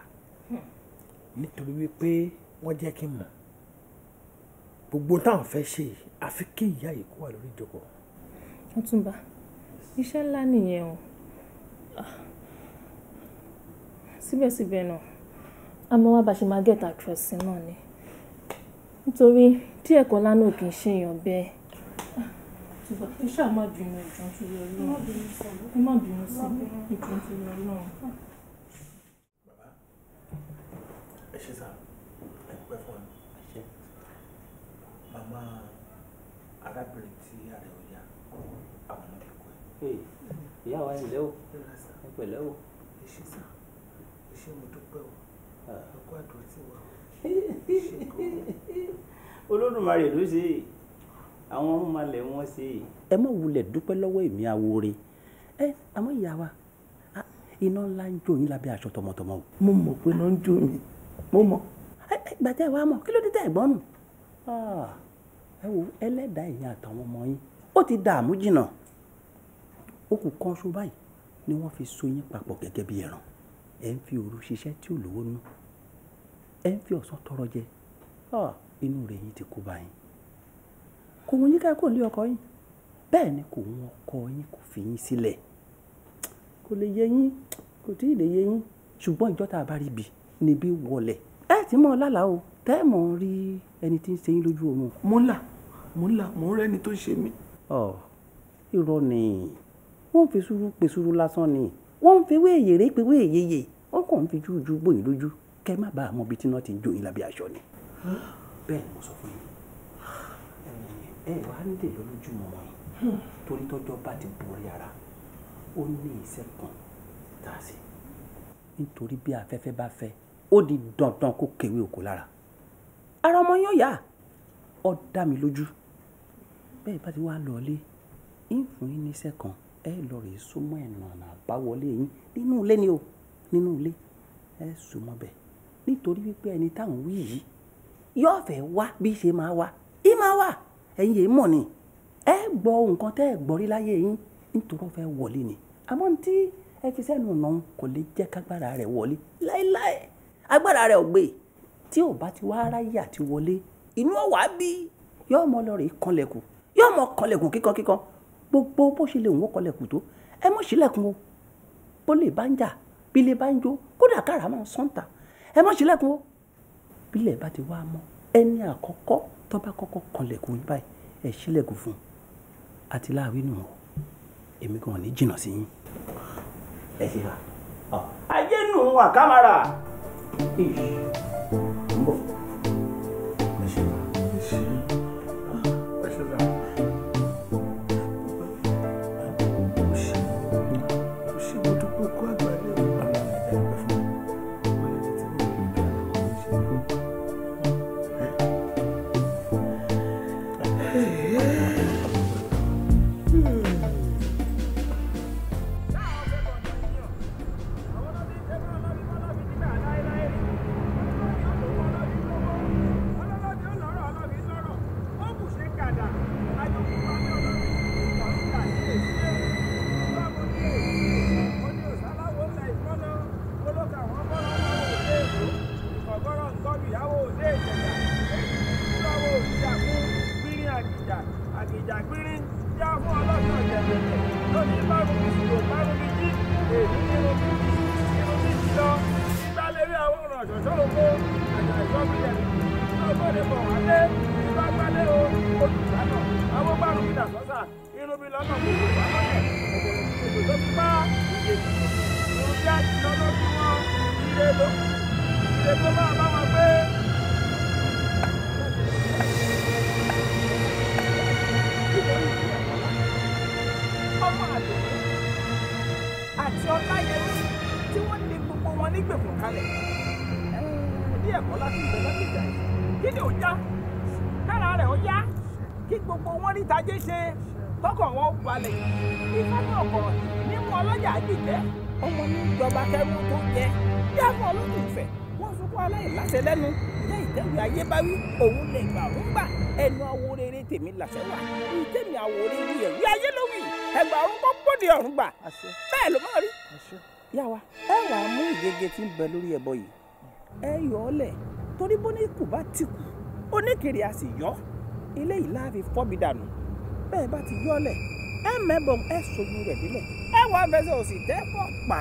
nítorí wípé wọ́n jẹ́ kí n mọ̀ gbogbo táwọn fẹ́ ṣe àfi kí ìyá yìí kó wà lórí ìjókòó. Ọ̀túnba, iṣẹ́ ńlá nìyẹn o. Síbẹ̀síbẹ̀ náà, àmọ́ wá bá ṣe máa get across náà ni, nítorí díẹ̀ kọ́lá náà kì í ṣèyàn bẹ́ẹ̀. Ọ̀túnba, ẹ ṣáà má bínú, ẹjọ́ nítorí Ọlọ́run. Ẹ má bínú sí mi, ẹjọ́ nítorí Ọlọ́run. Bàbá, ẹ ṣé sá, ẹ pẹ́ fún wa. Màmá arábìnrin tí ààrẹ ò yá, àwọn ọmọdé kọ ẹ. Ìyá wa ẹ ǹlẹ́ o, ẹ pẹ̀lẹ́ o. Ẹ ṣé sá, ẹ ṣé mo dúpẹ́ o, ẹ kú àdúrà tí wà o. Olódùmarè ló ṣe é, àwọn ọmọlẹ̀ wọn ṣe é. Ẹ má wulẹ̀ dúpẹ́ lọ́wọ́ èmi awore. Ẹ àmọ́ ìyá wa, iná ńlá ń jó yín lábẹ́ aṣọ tọmọtọmọ o. Mo mọ̀ pé iná ń jó mi, mo mọ̀. Ìgbà tẹ́ ẹ wá mọ̀, kí ló dé tẹ́ ẹ gbọ́n nù? Ẹ wo ẹlẹ́dàá ẹ̀yin àtàwọn ọmọ yín, ó ti dààmú jìnnà. Ó kù kan ṣo báyìí ni wọ́n fi so yín papọ̀ gẹ́gẹ́ bí ẹran. Ẹ ń fi òru ṣiṣẹ́ tí ò lówó nú, ẹ ń fi ọ̀sán tọrọ jẹ. Inú rẹ̀ yín ti kú báyìí. Kò wọ́n yín ká kó lé ọkọ yín, bẹ́ẹ̀ ni kò wọ́n ọkọ yín kò fi yín sílẹ̀. Kò lè yé yín, kò tí ì lè yé yín, ṣùgbọ́n ìjọ́ tá a bá rí bi níbí wọlé. Ẹ ti mọ̀ ọ́ lálàá o, tẹ́ ẹ̀ mọ̀ rí ẹni tí ń ṣe yín lójú oorun. Mo ń là, mo ń là, mo ń rẹ́ni tó ṣe mí. Irọ́ ni, wọ́n fi sùúrù pe sùúrù lásán ni, wọ́n ń fi ewé èyèrè pe ewé èyeyè, wọ́n kàn ń fi jújú gbòyìn lójú kẹ́ má bàa mọ ibi tí wọ́n ti jó yín lábẹ́ aṣọ ni. Bẹ́ẹ̀ ni mo sọ fún yín. Ẹ wàá ń lè lọ lójú mọ́ yín, torí tọ́jọ́ bá ti borí ara, ó ní iṣẹ́ kan tá a ṣe. Nítorí bí afẹ́fẹ́ bá fẹ́, ó di dandan kó kéwé oko lára. Ara ọmọ yín ó yá, ó dá mi lójú. Bẹ́ẹ̀ bá ti wá lọlé, ń fún yín níṣẹ́ kan, ẹ lọ rèé súnmọ́ ẹ̀nà ọ̀nà àbáwọlé yín nínú ilé ni o, nínú ilé ẹ súnmọ́ bẹ́ẹ̀, nítorí wípé ẹni táwọn wí yìí yóò fẹ́ wá bí ṣe máa wá, í máa wá, ẹ̀yin yìí mọ̀ ni, ẹ gbọ́ nǹkan tẹ́ ẹ gbọ́ rí láyé yín, nítorí ó fẹ́ wọlé ni. Àmọ́ ní tí ẹ fi sẹ́nu ọ̀nà kò lè jẹ́ kágbára rẹ̀ wọlé láéláé, agbára rẹ̀ ò gbé. Tí ò bá ti wá ráyè àti wọlé, inú ọ̀wá bí yóò mọ lọ rèé kanlẹ̀kùn, yóò mọ kanlẹ̀kùn kíkankíkan. Gbogbo bó ṣe lè wọ́n kanlẹ̀kùn tó, ẹ mọ̀ sílẹ̀kùn o. Bó lè bá ń jà, bí lè bá ń jó, kódà kára máa ń sọ́ǹtà, ẹ mọ̀ sílẹ̀kùn o. Bílẹ̀ bá ti wá mọ́, ẹni àkọ́kọ́ tó bá kọ́kọ́ kanlẹ̀kùn yín báyìí, ẹ sílẹ̀kùn fún un. Àti láàwí nù o, èmi gan ní jìnnà sí yín. Ẹ ṣe wa. Ayé nù àkàmàrà. Ń bọ̀. Ẹ ṣe wa. Ẹ ṣe wa. Òun lè gbà òun gbà ẹnu awo rere tèmi làṣẹ wà ìtẹ̀mí awo rere ẹ̀rí ayé ló wì ẹgbà ọ̀run kọ́ bóde ọ̀run gbà bẹ́ẹ̀ ló máa rí. Yá wa ẹ wà á mú ìgègé tí ń bẹ lórí ẹbọ yìí, ẹ yọ ọ lẹ̀, torí bó ní kù bá ti kù oníkiri a sì yọ ilé yìí láàfin fọ́bi dànù. Bẹ́ẹ̀ bá ti yọ ọ lẹ̀, ẹ mẹ́bọ̀ ẹ sojú rẹ̀ délẹ̀, ẹ wà á fẹsẹ̀ òsì tẹ́ pọ̀ pa.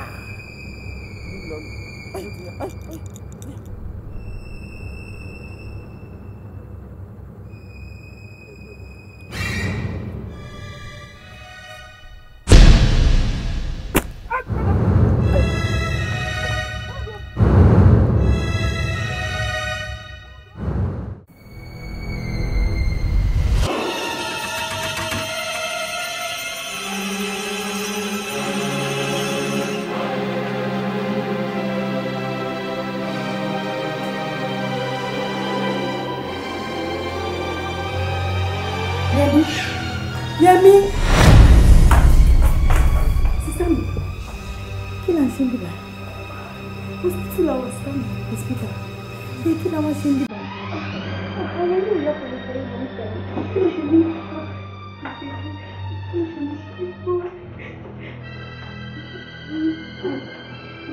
Yẹmí. Sísá mi, kí là ń ṣe ń bíbá? Hospital àwọn sísá mi, hospital. Ṣé kí làwọn ṣe ń bíbá? Àwọn ilé ìyá pẹ̀lú ìlú ìfẹ́. Kí ló ṣe mí? Kí ló ṣe mí?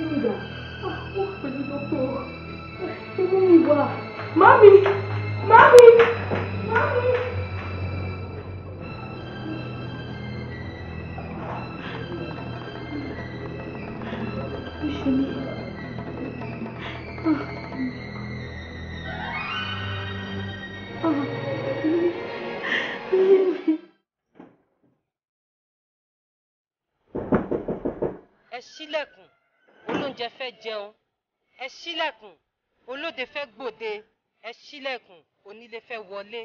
Nígbà, ó wà pẹ̀lú dọ́kítọ̀. Mú mi wá. Mami! Mami! Mami! Ẹ ṣílẹ̀kùn, olóúnjẹ fẹ́ jẹun. Ẹ ṣílẹ̀kùn, olóde fẹ́ gbòde. Ẹ ṣílẹ̀kùn, onílé fẹ́ wọlé.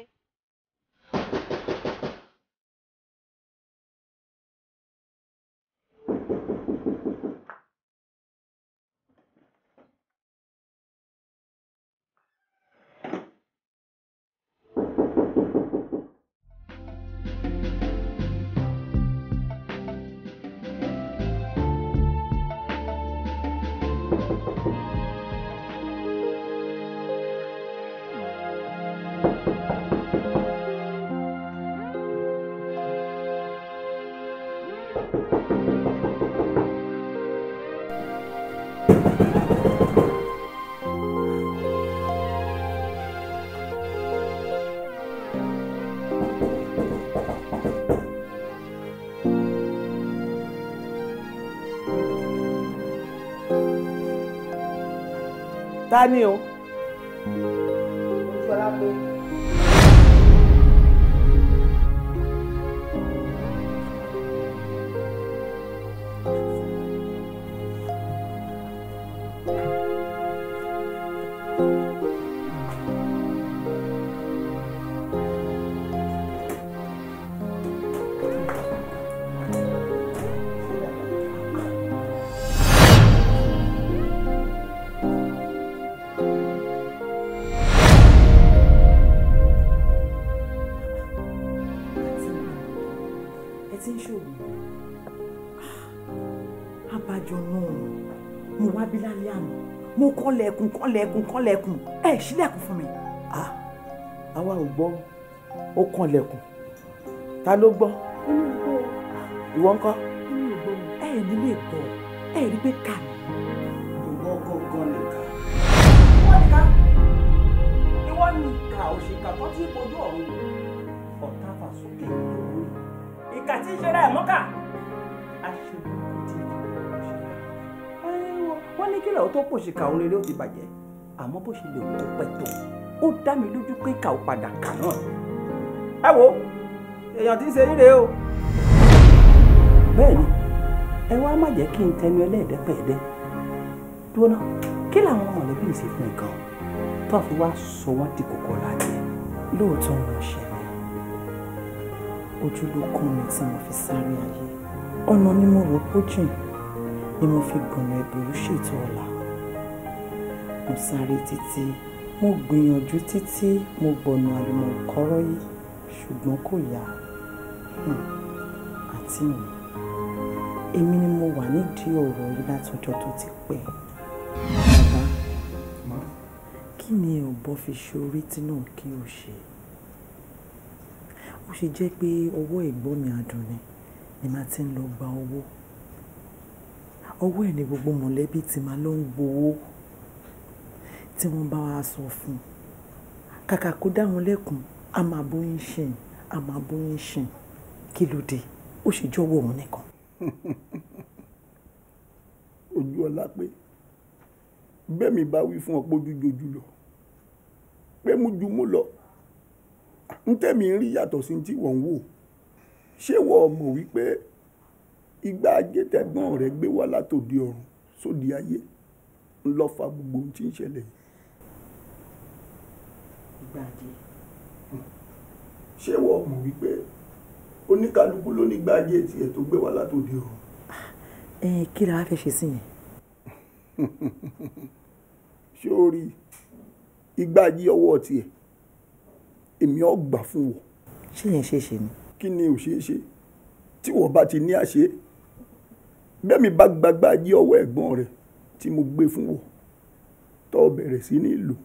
Ta ni o? Ojúọlá pé. Ẹ ti ń ṣògùn. Abájọ náà mo wá bí lálẹ́ àná, mo kànlẹ̀kùn kànlẹ̀kùn kànlẹ̀kùn, ẹ ṣílẹ̀kùn fún mi. Àwa ò gbọ́, ó kànlẹ̀kùn. Ta ló gbọ́? Ìwọ ńkọ́? Ẹ ní lè gbọ́, ẹ rí pé kà ní. Ìwọ gangan nìkan. Ìwọ nìkan. Ìwọ ni ìkà òṣìkà tó ti kojú ọ̀run. Ọ̀tá fà sókè lórí. Ìkà tí ń ṣe ra ẹ̀ mọ́kà. Aṣèlú ti òṣìkà. Wọ́n ní kílẹ̀ ó tó pòṣìkà òun rere ó ti bàjẹ́. Àmọ́ bó ṣe lè kó pẹ́ tó, ó dá mi lójú pé ìkà ò padà kà náà. Ẹ wo, èèyàn tí ń ṣe ríre o. Bẹ́ẹ̀ ni, ẹ wá má jẹ́ kí n tẹnu ẹlẹ́ẹ̀dẹ́pẹ̀ẹ́dẹ́. Dúró ná, kí làwọn mọ̀lẹ́bí ń ṣe fún ẹ gan-an tó fi wá sọ wọ́n di kòkó lájẹ? Lóòótọ́ wọn ṣẹ̀ mí, ojú ló kún mi tí mo fi sáré ayé. Ọ̀nà ni mo rò pó jìn ni mo fi gbọ̀nà ẹ̀bùrú ṣètò ọ̀la. Mo sáré títí, mo gbìyànjú títí, mo gbọ̀nà àlùmọ̀kọ́rọ́ yìí, ṣùgbọ́n kò yá. Àǹtí mi, èmi ni mo wà nídìí ọ̀rọ̀ yìí látọjọ́ tó ti pẹ́. Bàbá, kí ni ọ̀bọ fi ṣe orí tí náà kí o ṣe? Ó ṣe jẹ́ pé ọwọ́ ẹ̀gbọ́n mi Àdùnní ni màá ti ń lọ gba owó. Ọwọ́ ẹ̀ ni gbogbo mọ̀lẹ́bí ti máa lọ ń gbowó tí wọ́n bá wa sọ fún un. Kàkà kó dá wọn lẹ́kun, a máa bóyún ṣìn, a máa bóyún ṣìn. Kí ló dé? Ó ṣe jọ̀wọ́ òun nìkan. Ojúọlá pé bẹ́ẹ̀ mi bá wí fún ọ pé ojú jojú lọ, pé mú ju mú lọ, ń tẹ̀mí ń rí yàtọ̀ sí tí wọ́n ń wò. Ṣé wọ́n mọ̀ wípé igbá ajé tẹ̀gbọ́n rẹ̀ gbé wá látòdì ọ̀run sóde ayé ń lọ fa gbogbo ohun tí ń ṣẹlẹ̀ yìí? Igbá ajé. Ṣé wọ́n mọ̀ wípé oníkálukú ló ní igbá ajé tiẹ̀ tó gbé wá látòdì ọ̀run? Ẹ kí la wá fẹ́ ṣe sí yẹn? Ṣé o rí igbá ajé ọwọ́ tiẹ̀? Èmi ò gbà fún wọ. Ṣé yẹn ṣe é ṣe ni? Kí ni ò ṣeé ṣe tí wọ́n bá ti ní àṣẹ? Bẹ́ẹ̀ mi bá gbagbá ajé ọwọ́ ẹ̀gbọ́n rẹ̀ tí mo gbé fún wọ, tó bẹ̀rẹ̀ sí ní lò,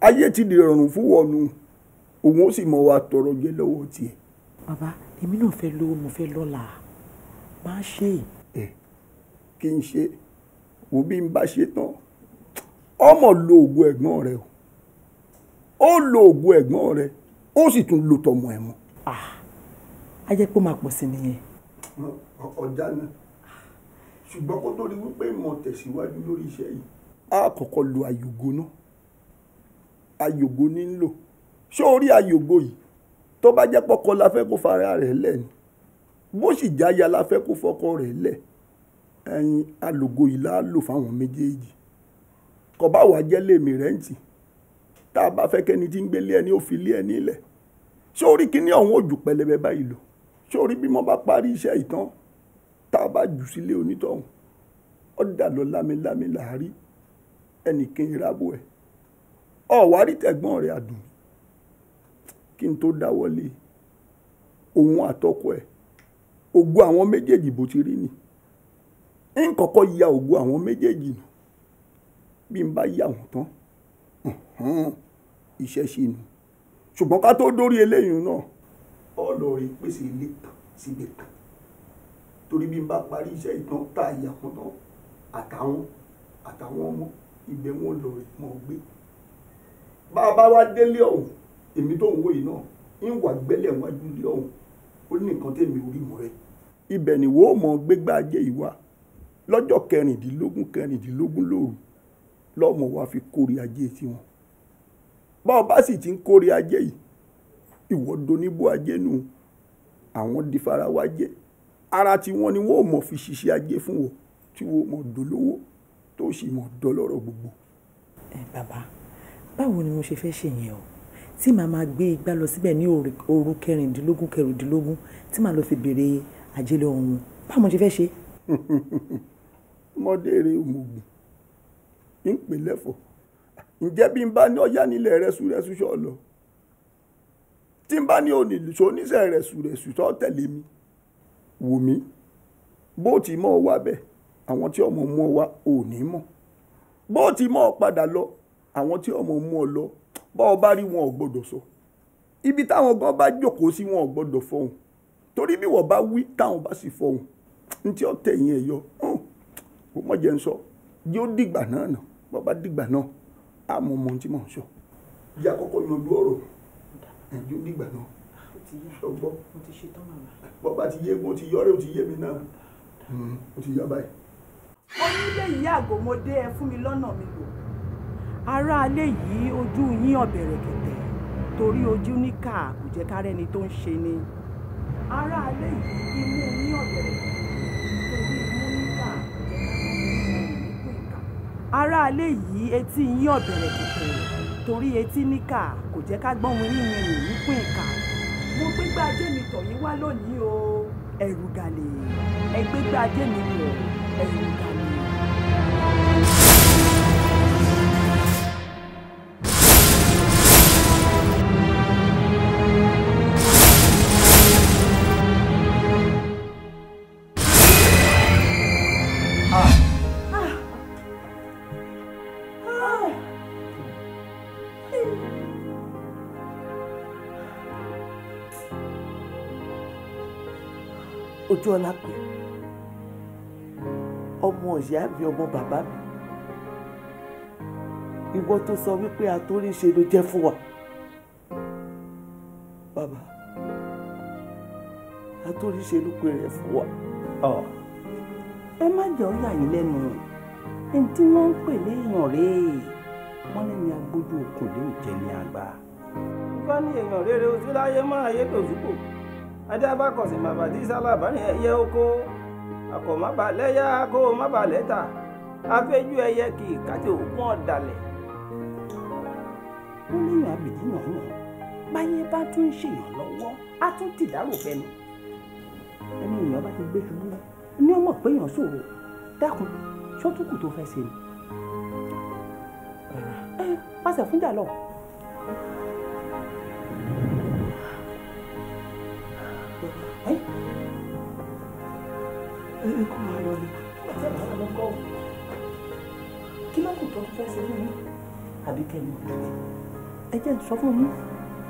ayé ti di rọrùn fún wọnú, òun ó sì mọ wa tọrọ jẹ lọ́wọ́ tiẹ̀. Bàbá, èmi náà fẹ́ lówó, mo fẹ́ lọ́lá, máa ṣe. Ẹ kí n ṣe wò bí n bá ṣe tán, ọmọ lo oògùn ẹ̀gbọ́n rẹ o, ó lo oògùn ẹ̀gbọ́n rẹ, ó sì tún lo tọmọ ẹ̀ mọ́. A jẹ́ pé ó máa pọ̀ sí nìyẹn. Ọjà náà, ṣùgbọ́n kó tó rí wípé mo tẹ̀síwájú lórí iṣẹ́ yìí, a kọ́kọ́ lo àyògo náà. Àyògo ní ń lò. Ṣé o rí àyògo yìí? Tó bá jẹ́ pọ́kọ la fẹ́ kó fara rẹ̀ lẹ̀ ni, bó sì jáya la fẹ́ kó fọkọ rẹ̀ lẹ̀, ẹyin alògo yìí la lò fáwọn méjèèjì. Kò bá wàá jẹ́ lèmi rẹ́ǹtì, tá a bá fẹ́ kẹ́ni tí ń gbélé ẹni ó fi lé ẹni lẹ̀. Ṣé o rí kíní ọ̀hún òjò pẹlẹbẹ báyìí lò? Ṣé o rí bí mo bá parí iṣẹ́ ìtàn tá a bá jù sílé onítọ̀hún, ó dà lọ lámilámi làárí ẹnìkan ìrábò ẹ̀. Ọ̀wárí tẹ̀gbọ́n rẹ̀ Àdùnní, kí n tó dáwọ́lé òun àtọkọ ẹ̀, ògo àwọn méjèèjì bó ti rí ni. Ń kọ́kọ́ ya ògo àwọn méjèèjì nù. Bí n bá yà wọ́n tán, iṣẹ́ ṣe nù. Ṣùgbọ́n ká tó dórí eléyìí náà, ọ lọ rí pèsè ilé kan síbi kan. Torí bí n bá parí iṣẹ́ ìtàn tá a yà wọ́n tán, àtàwọn ọmọ ibẹ̀ wọn lọ rí mọ́ gbé. Bá a bá wá délé ọ̀hún, èmi tó ń wò yìí náà, ń wà gbẹ́lẹ̀ wájú ilé ọ̀hún, ó ní nǹkan tèmi ò rí mọ́ rẹ̀. Ibẹ̀ ni wò ó mọ gbégbá ajé yìí wá lọ́jọ́ kẹrìndínlógún kẹrìndínlógún lóru. Lọ́mọ wa fi kórè ajé tiwọn. Bá ọ bá sì ti ń kórè ajé yìí, ìwọ doníbó ajé nù, àwọn di fara wa jẹ. Ara tiwọn ni wọn ò mọ̀ fi ṣiṣẹ́ ajé fún wọn, tí wọn ò mọ̀ dolówó tó sì mọ̀ dọlọ́rọ̀ gbogbo. Ẹ bàbá, báwo ni mo ṣe fẹ́ ṣe yẹn o, tí màá máa gbé igbá lọ síbẹ̀ ní òru 16 16 tí màá lọ fi béèrè ajé lọ́wọ́ wọn? Báwo mo ṣe fẹ́ ṣe? Ọmọdé rẹ òmùgùn ń pè lẹ́fọ̀ọ́. Ǹjẹ́ bí n bá ní ọ̀yá nílẹ̀ rẹ́sù ṣọ́ lọ, tí n bá ní onílùsọ oníṣẹ́ rẹ̀sù tó tẹ̀lé mi, wò mí bó ti mọ̀ wá bẹ́ẹ̀, àwọn tí ọmọ mú ọ wá ò ní mọ̀. Bó ti mọ̀ ọ padà lọ, àwọn tí ọmọ mú ọ lọ, bá ọ bá rí wọn ò gbọdọ̀ sọ. Ibi táwọn gan bá jókòó sí wọn ò gbọdọ̀ fọhùn, torí bí wọ́n bá wí táwọn bá sì fọhùn, ní tí ó tẹ̀yìn ẹ̀ yọ, kò mọ̀ jẹ́ ń sọ. Yóò dìgbà náà nà, bọ́ bá dìgbà náà, á mọ ọmọ tí mò ń sọ. Ìyá kọ́kọ́ yanjú ọ̀rọ̀, yóò dìgbà náà. Ṣọgbọ́, bọ́ bá ti yé egun, ó ti yọrẹ́, ó ti yé mi náà, ó ti yá báyìí. Onílé yìí àgòmọdé, ẹ fún mi lọ́nà mi lò. Aráalé yìí ojú yín ọ̀bẹ̀rẹ̀kẹ̀tẹ̀, torí ojú níkà kò jẹ́ kárẹ́ni tó ń ṣe ni. Aráalé yìí imú yín ọ̀bẹ̀rẹ̀kẹ̀tẹ̀, torí imú níkà kò jẹ́ kárẹ́ni tó ń ṣe ni. Aráalé yìí etí yín ọ̀bẹ̀rẹ̀kẹ̀tẹ̀, torí etí níkà kò jẹ́ ká gbọ́n wíní rìn nípìn ìkà. Mo gbégbá ajé mi tọ̀ yín wá lónìí o, ẹ̀rù gàlè. Ẹ gbégbá ajé mi wọ̀, ẹ̀rù gàlè. Ojú ọlá pé ọmọ ìyá mi, ọmọ bàbá mi, ìwọ tó sọ wípé atóríṣe ló jẹ́ fún wa. Bàbá, atóríṣe ló pè rẹ fún wa. Ẹ má jẹ́ ó yà yín lẹ́nu, ẹni tí wọ́n ń pè léèyàn rèé, wọ́n lẹ́ni agbójú okùn lè jẹ́ ní àgbà. Ifá ní èèyàn rere ojú láyé máa yé dòzúkò, ajábákọ̀sí màbàdí sálábà ní ẹyẹ oko, àkọ́ má balẹ̀ yá kó má balẹ̀ tà, afẹ́jú ẹyẹ kì í kájọ ògùn ọ̀dàlẹ̀. Ó léèyàn àbìdí yànyàn, báyé bá tún ń ṣèyàn lọ́wọ́, á tún tìdárò fẹ́ni. Ẹni èèyàn bá ti gbé ṣubú ní ọmọ pé èèyàn ṣòro. Dákun, ṣọ́tùkù tó fẹ́ ṣe ni. Ẹ pàṣẹ fúnjà lọ. Ẹ kó máa lọ ni. Kí ló kù tó tún fẹ́ ṣe fún yín? Àbí kẹ́yìn ọ̀dọ́ ẹ̀? Ẹ jẹ́ n sọ fún yín,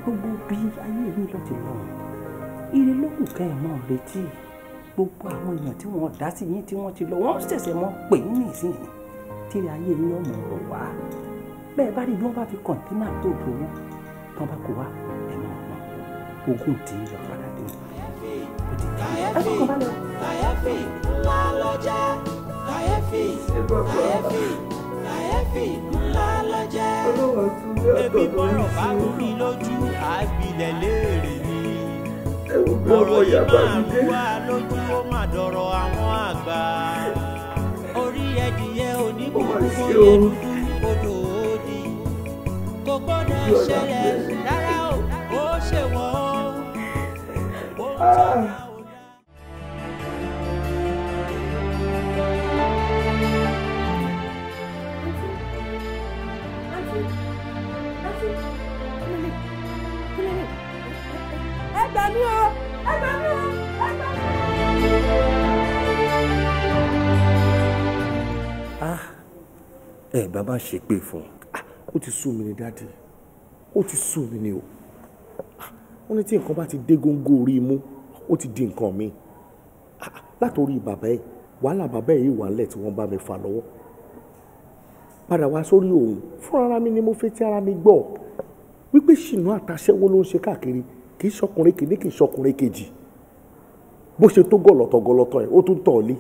gbogbo bí ayé mi lọ ti lọ. Ire ló kù kẹ́ ẹ̀ mọ́ retí. Gbogbo àwọn èèyàn tí wọ́n dá sí yín tí wọ́n ti lọ, wọ́n ṣẹ̀ṣẹ̀ mọ́ pè yín nísìnyí. Tí ayé yín ọmọ rọ̀ wá. Bẹ́ẹ̀ bá rí bí wọ́n bá fi kọ̀ǹténà tó dòwó, tán bá kó wá, ẹ̀ mọ̀ ọ́n. Ogun tí ń lọ padà dé. Ẹ fọkàn balẹ̀. Kàyéfì ńlá ló jẹ́, kàyéfì, kàyéfì, kàyéfì ńlá ló jẹ́. Ebi bọ́rọ̀ bá rú mi lójú, àbílẹ̀ léèrè ni. Ọ̀rọ̀ yìí máa rú wa lójú, ó máa dọ̀rọ̀ àwọn àgbà. Orí ẹdìyẹ oníkùkù kò yẹ dúdú odò òdì. Kò gbọ́dọ̀ ṣẹlẹ̀ rárá o, ó ṣèwọ́. Ohun tó bá Ẹ gbà mí o! Ẹ gbà mí o! Ẹ gbà mí o! Ẹ bàbá ṣe pé fún un. Ó ti sú mi ni dáàdi, ó ti sú mi ni o. Wọ́n ní tí nǹkan bá ti dé góńgó orí imú, ó ti di nǹkan mi. Látòrí bàbá ẹ̀, wàhálà bàbá ẹ̀ yìí wà nílẹ̀ tí wọ́n bá mi fà lọ́wọ́. Padà wá sórí òun, fúnra ara mi ni mo fẹ́ tí ara mi gbọ́ wípé ṣìnà àtàṣẹ́wó ló ń ṣe káàkiri, kì í ṣọkùnrin kìíní, kì í ṣọkùnrin kejì. Bó ṣe tó gọ̀lọ̀tọ̀ gọ̀lọ̀tọ̀ ẹ̀, ó tún tọ̀ ọ́ lé.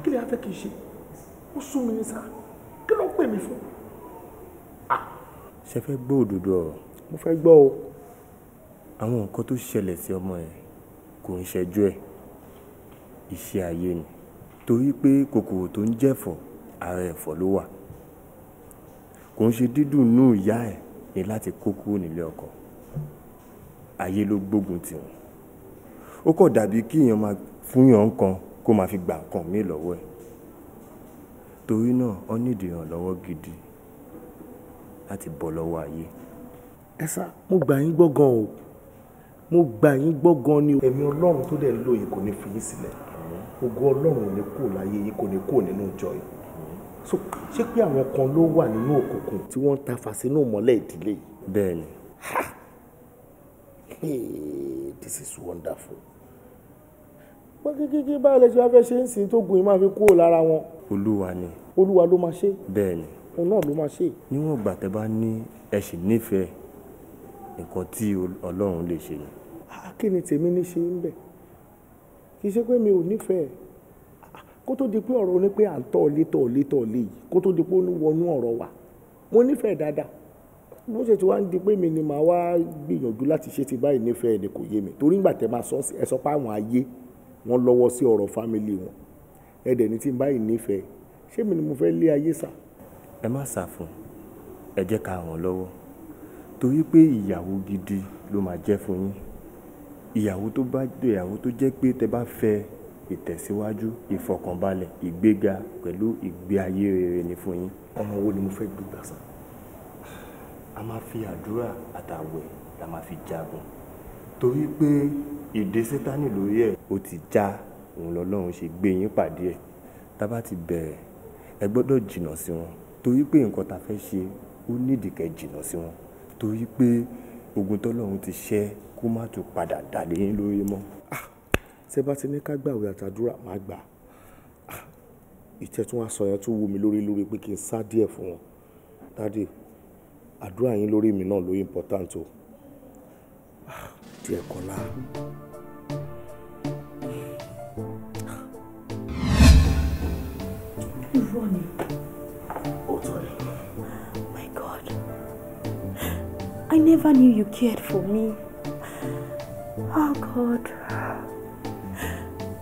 Kí lè fẹ́ kí n ṣe? Ó sú mi ní sá. Kí ló ń pè mi fún. Ṣé fẹ́ gbọ́ òdodo ọ̀rọ̀? Mo fẹ́ gbọ́ o. Àwọn nǹkan tó ṣẹlẹ̀ sí ọmọ yẹn kò ń ṣẹjú ẹ̀, iṣẹ́ ayé ni. Torí pé kòkòrò tó ń jẹ̀fọ́ ara ẹ̀fọ́ ló wà. Kò ń ṣe dídùn nú ìyá ẹ̀ ní láti kó kúrò nílé ọkọ. Ayé ló gbógun tì wọ́n. Ó kọ̀ dàbí kí èèyàn máa fúnyàn nǹkan kó máa fi gbà nǹkan míì lọ́wọ́ ẹ̀. Torí náà, ó nídìí ìrànlọ́wọ́ gidi láti bọ́ lọ́wọ́ ayé. Ẹ sá, mo gbà yín gbọ́ gan o, mo gbà yín gbọ́ gan ni. Ẹ̀mí Ọlọ́run tó dẹ̀ ń lò yìí kò ní fi yín sílẹ̀. Ògo Ọlọ́run ò ní kúrò láyé yín, kò ní kúrò nínú ìjọ yìí. So ṣé pé àwọn kan ló wà nínú òkùnkùn tí wọ́n ń ta fà sínú ìmọ́lẹ̀ ìdílé yìí? Bẹ́ẹ̀ni. Hey, this is wonderful. Wọ́n kékeré báwo lẹ ṣe wá fẹ́ ṣe ń sìn tó gùn yín máa fi kúrò lára wọn? Olúwa ni. Olúwa ló máa ṣe. Bẹ́ẹ̀ni. Òun náà ló máa ṣe. Níwọ̀n ìgbà tẹ́ bá ní ẹ sì nífẹ̀ẹ́ nǹkan tí Ọlọ́run lè ṣe ni. Kí ni tèmi ní ṣe ń bẹ̀? Kì í ṣe pé mi ò nífẹ̀ẹ́. Kó tó di pé ọ̀rọ̀ ní pé à ń tọ́ ilé tọ́ ilé tọ́ ilé yìí, kó tó di pé ó ń wọnú ọ̀rọ̀ wa. Mo nífẹ̀ẹ́ dáadáa. Bó ṣe ti wá ń di pé mi ni màá wá gbìyànjú láti ṣe ti báyìí nífẹ̀ẹ́ ni kò yé mi. Torí ìgbà tẹ́ máa sọ ẹ sọ pé àwọn ayé wọn lọ́wọ́ sí ọ̀rọ̀ fámílì wọn. Ẹ dẹ̀ ní tí n báyìí nífẹ̀ẹ́. Ṣé mi ni mo fẹ́ lé ayé sà? Ẹ má sá fún un, ẹ jẹ́ ká ràn lọ́wọ́. Torí pé ìyàwó gidi ló máa jẹ́ fún yín. Ìyàwó tó bá ìyàwó tó jẹ́ pé tẹ́ bá fẹ́ ìtẹ̀síwájú, ìfọ̀kànbalẹ̀, ìgbéga pẹ̀lú ìgbé ayé rere ni fún yín. Ọ̀nà wo ni mo fẹ́ gbé gbà sà? A máa fi àdúrà àtàwẹ̀ la máa fi jagun. Torí pé ìdè Sátánì lórí ẹ̀ ó ti já, òun lọ́lọ́run ṣe gbé yín pàdé ẹ̀. Tá bá ti bẹ̀rẹ̀, ẹ gbọ́dọ̀ jìnnà sí wọn. Torí pé nǹkan ta fẹ́ ṣe ó nídìí kẹ́ jìnnà sí wọn. Torí pé ogun tọ́lọ́run ti ṣẹ́ kó má tún padà dà lé yín lórí mọ́. Ṣé bá ti ní ká gbàwé àtàdúrà máa gbà. Ìtẹ́ tí wọ́n á sọ yẹn tún wú mi lórí lórí pé kí n sá díẹ̀ fún wọn. Dádì, àdúrà yín lórí mi náà ló important o. Díẹ̀ kọ́lá. Irọ́ ni. Òótọ́ ni. My God, I never knew you cared for me. Oh God,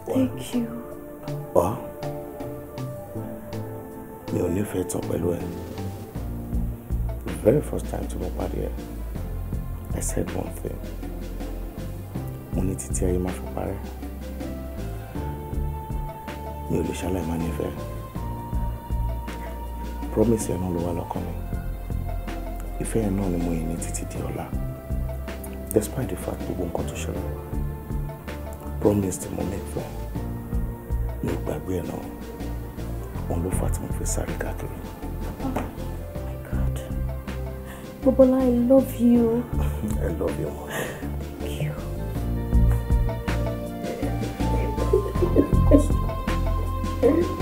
thank you. Ọ́ mi ò nífẹ̀ẹ́ tán pẹ̀lú ẹ. The very first time tí mo pàdé ẹ, I said one thing. Mo ní títí ayé máa fi parẹ́. Mi ò lè ṣaláì má nífẹ̀ẹ́. Promise ẹ náà ló wà lọ́kàn mi. Ìfẹ́ ẹ náà ni mo yìn ní títí di ọ̀la. Despite the fact gbogbo nǹkan tó ṣẹlẹ̀, promise tí mo make fún ẹ, mi ò gbàgbé ẹ náà. Òun ló fà tí mo fi sáré káàkiri. Oh my God. Bobola, I love you. I love you more. Thank you.